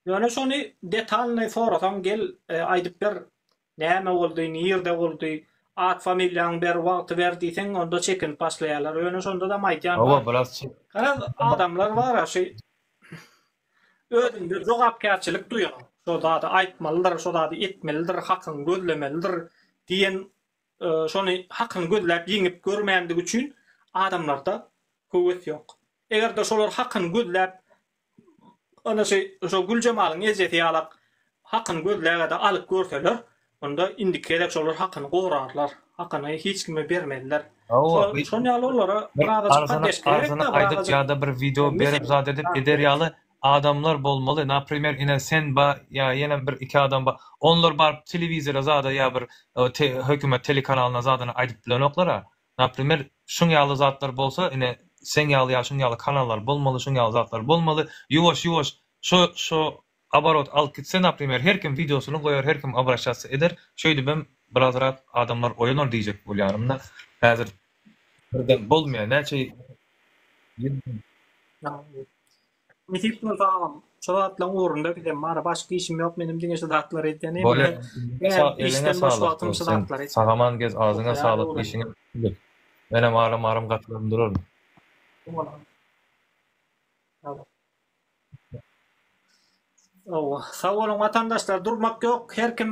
Ýöne şony detalnyý sorasaň gel aýdyp ber näme boldy nirde boldy at familiýaňy ber wagty ber diýseň onda çekinip başlaýarlar ýöne şondadam aýdýan bar. Hawa biraz çek. Garaz adamlar bara şu özünde jogapkärçilik duýan şo zady aýtmalydyr şo zady etmelidir hakyňy gözlemelidir diýen şony hakyny gözläp ýeňip görmändigi üçin adamlarda höwes ýok. Egerde şolar hakyny gözläp Ana şu şo Güljemalyň ejesi ýalak hakyny gözläge-de alyp görseler, onda indiki gezek şolar hakyny gorarlar. Hakyny hiç kime bermezler. Hawa, Şo şon ýaly olara bir birazajyk arzyny poddeşka gerek-dä, arzyny aýdyp birazajyk ýa-da bir wideo berip zat edip eder ýaly adamlar bolmaly. Naprimer ine sen ba ýa ýene bir iki adam ba. Onlar baryp telewizora zada ýa bir hökümet telekanalyna zadyny aýdyp bilenoklar-a. Naprimer şuň ýaly zatlar bolsa ine. Seň ýaly ýa şuň ýaly kanallar bolmaly, şuň ýaly zatlar bolmaly. Ýuwaş ýuwaş şo şo oborot alyp gitse naprimer her kim wideosyny goýar, her kim obraşatsa eder. Şeýdibem birazrak adamlar oýanar diýjek bolýarymda. Häzir birden bolmaýar. Näçe ýyl Nesip bolsa agam, şo zatlaň ugrunda bizem bar, başga işim ýok menim diňe şu zatlary edýän. Bolýa. Eliňe Eliňe işden boş saglyk wagtym dost. şu Sen zatlary edýän. sagaman gez, agzyňa Okaýar saglyk, öwrenýän. işiňe üstünlik. Menem aram-aram gatylaryn duraryn. Hawa, sag boluň watandaşlar, durmak ýok, her kim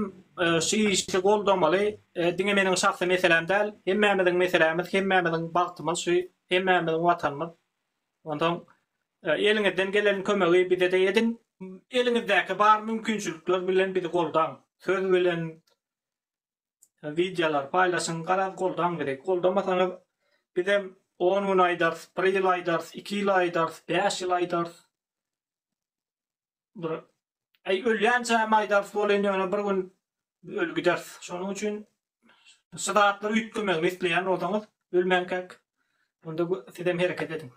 şu işi goldamaly, diňe meniň şahsy meseläm däl, hemmämiziň meselämiz, hemmämiziň bagtymyz şu, hemmämiziň watanymyz. Onsoň eliňizden gelen kömegi bize-de ediň, eliňizdäki bar mümkinçilikler bilen bizi goldaň, söz bilen, wideolar paýlaşyň, garaz goldaň bizi. Goldamasaňyz bizem on gün aýdarys, bir ýyl aýdarys, iki ýyl aýdarys, bäş ýyl aýdarys. Bir aý ölýänçäm aýdarys welin ýöne bir gün ölüp gideris. Şonuň üçin şu zatlar üýtgemegini isleýän bolsaňyz ölmänkäk onda sizem hereket ediň.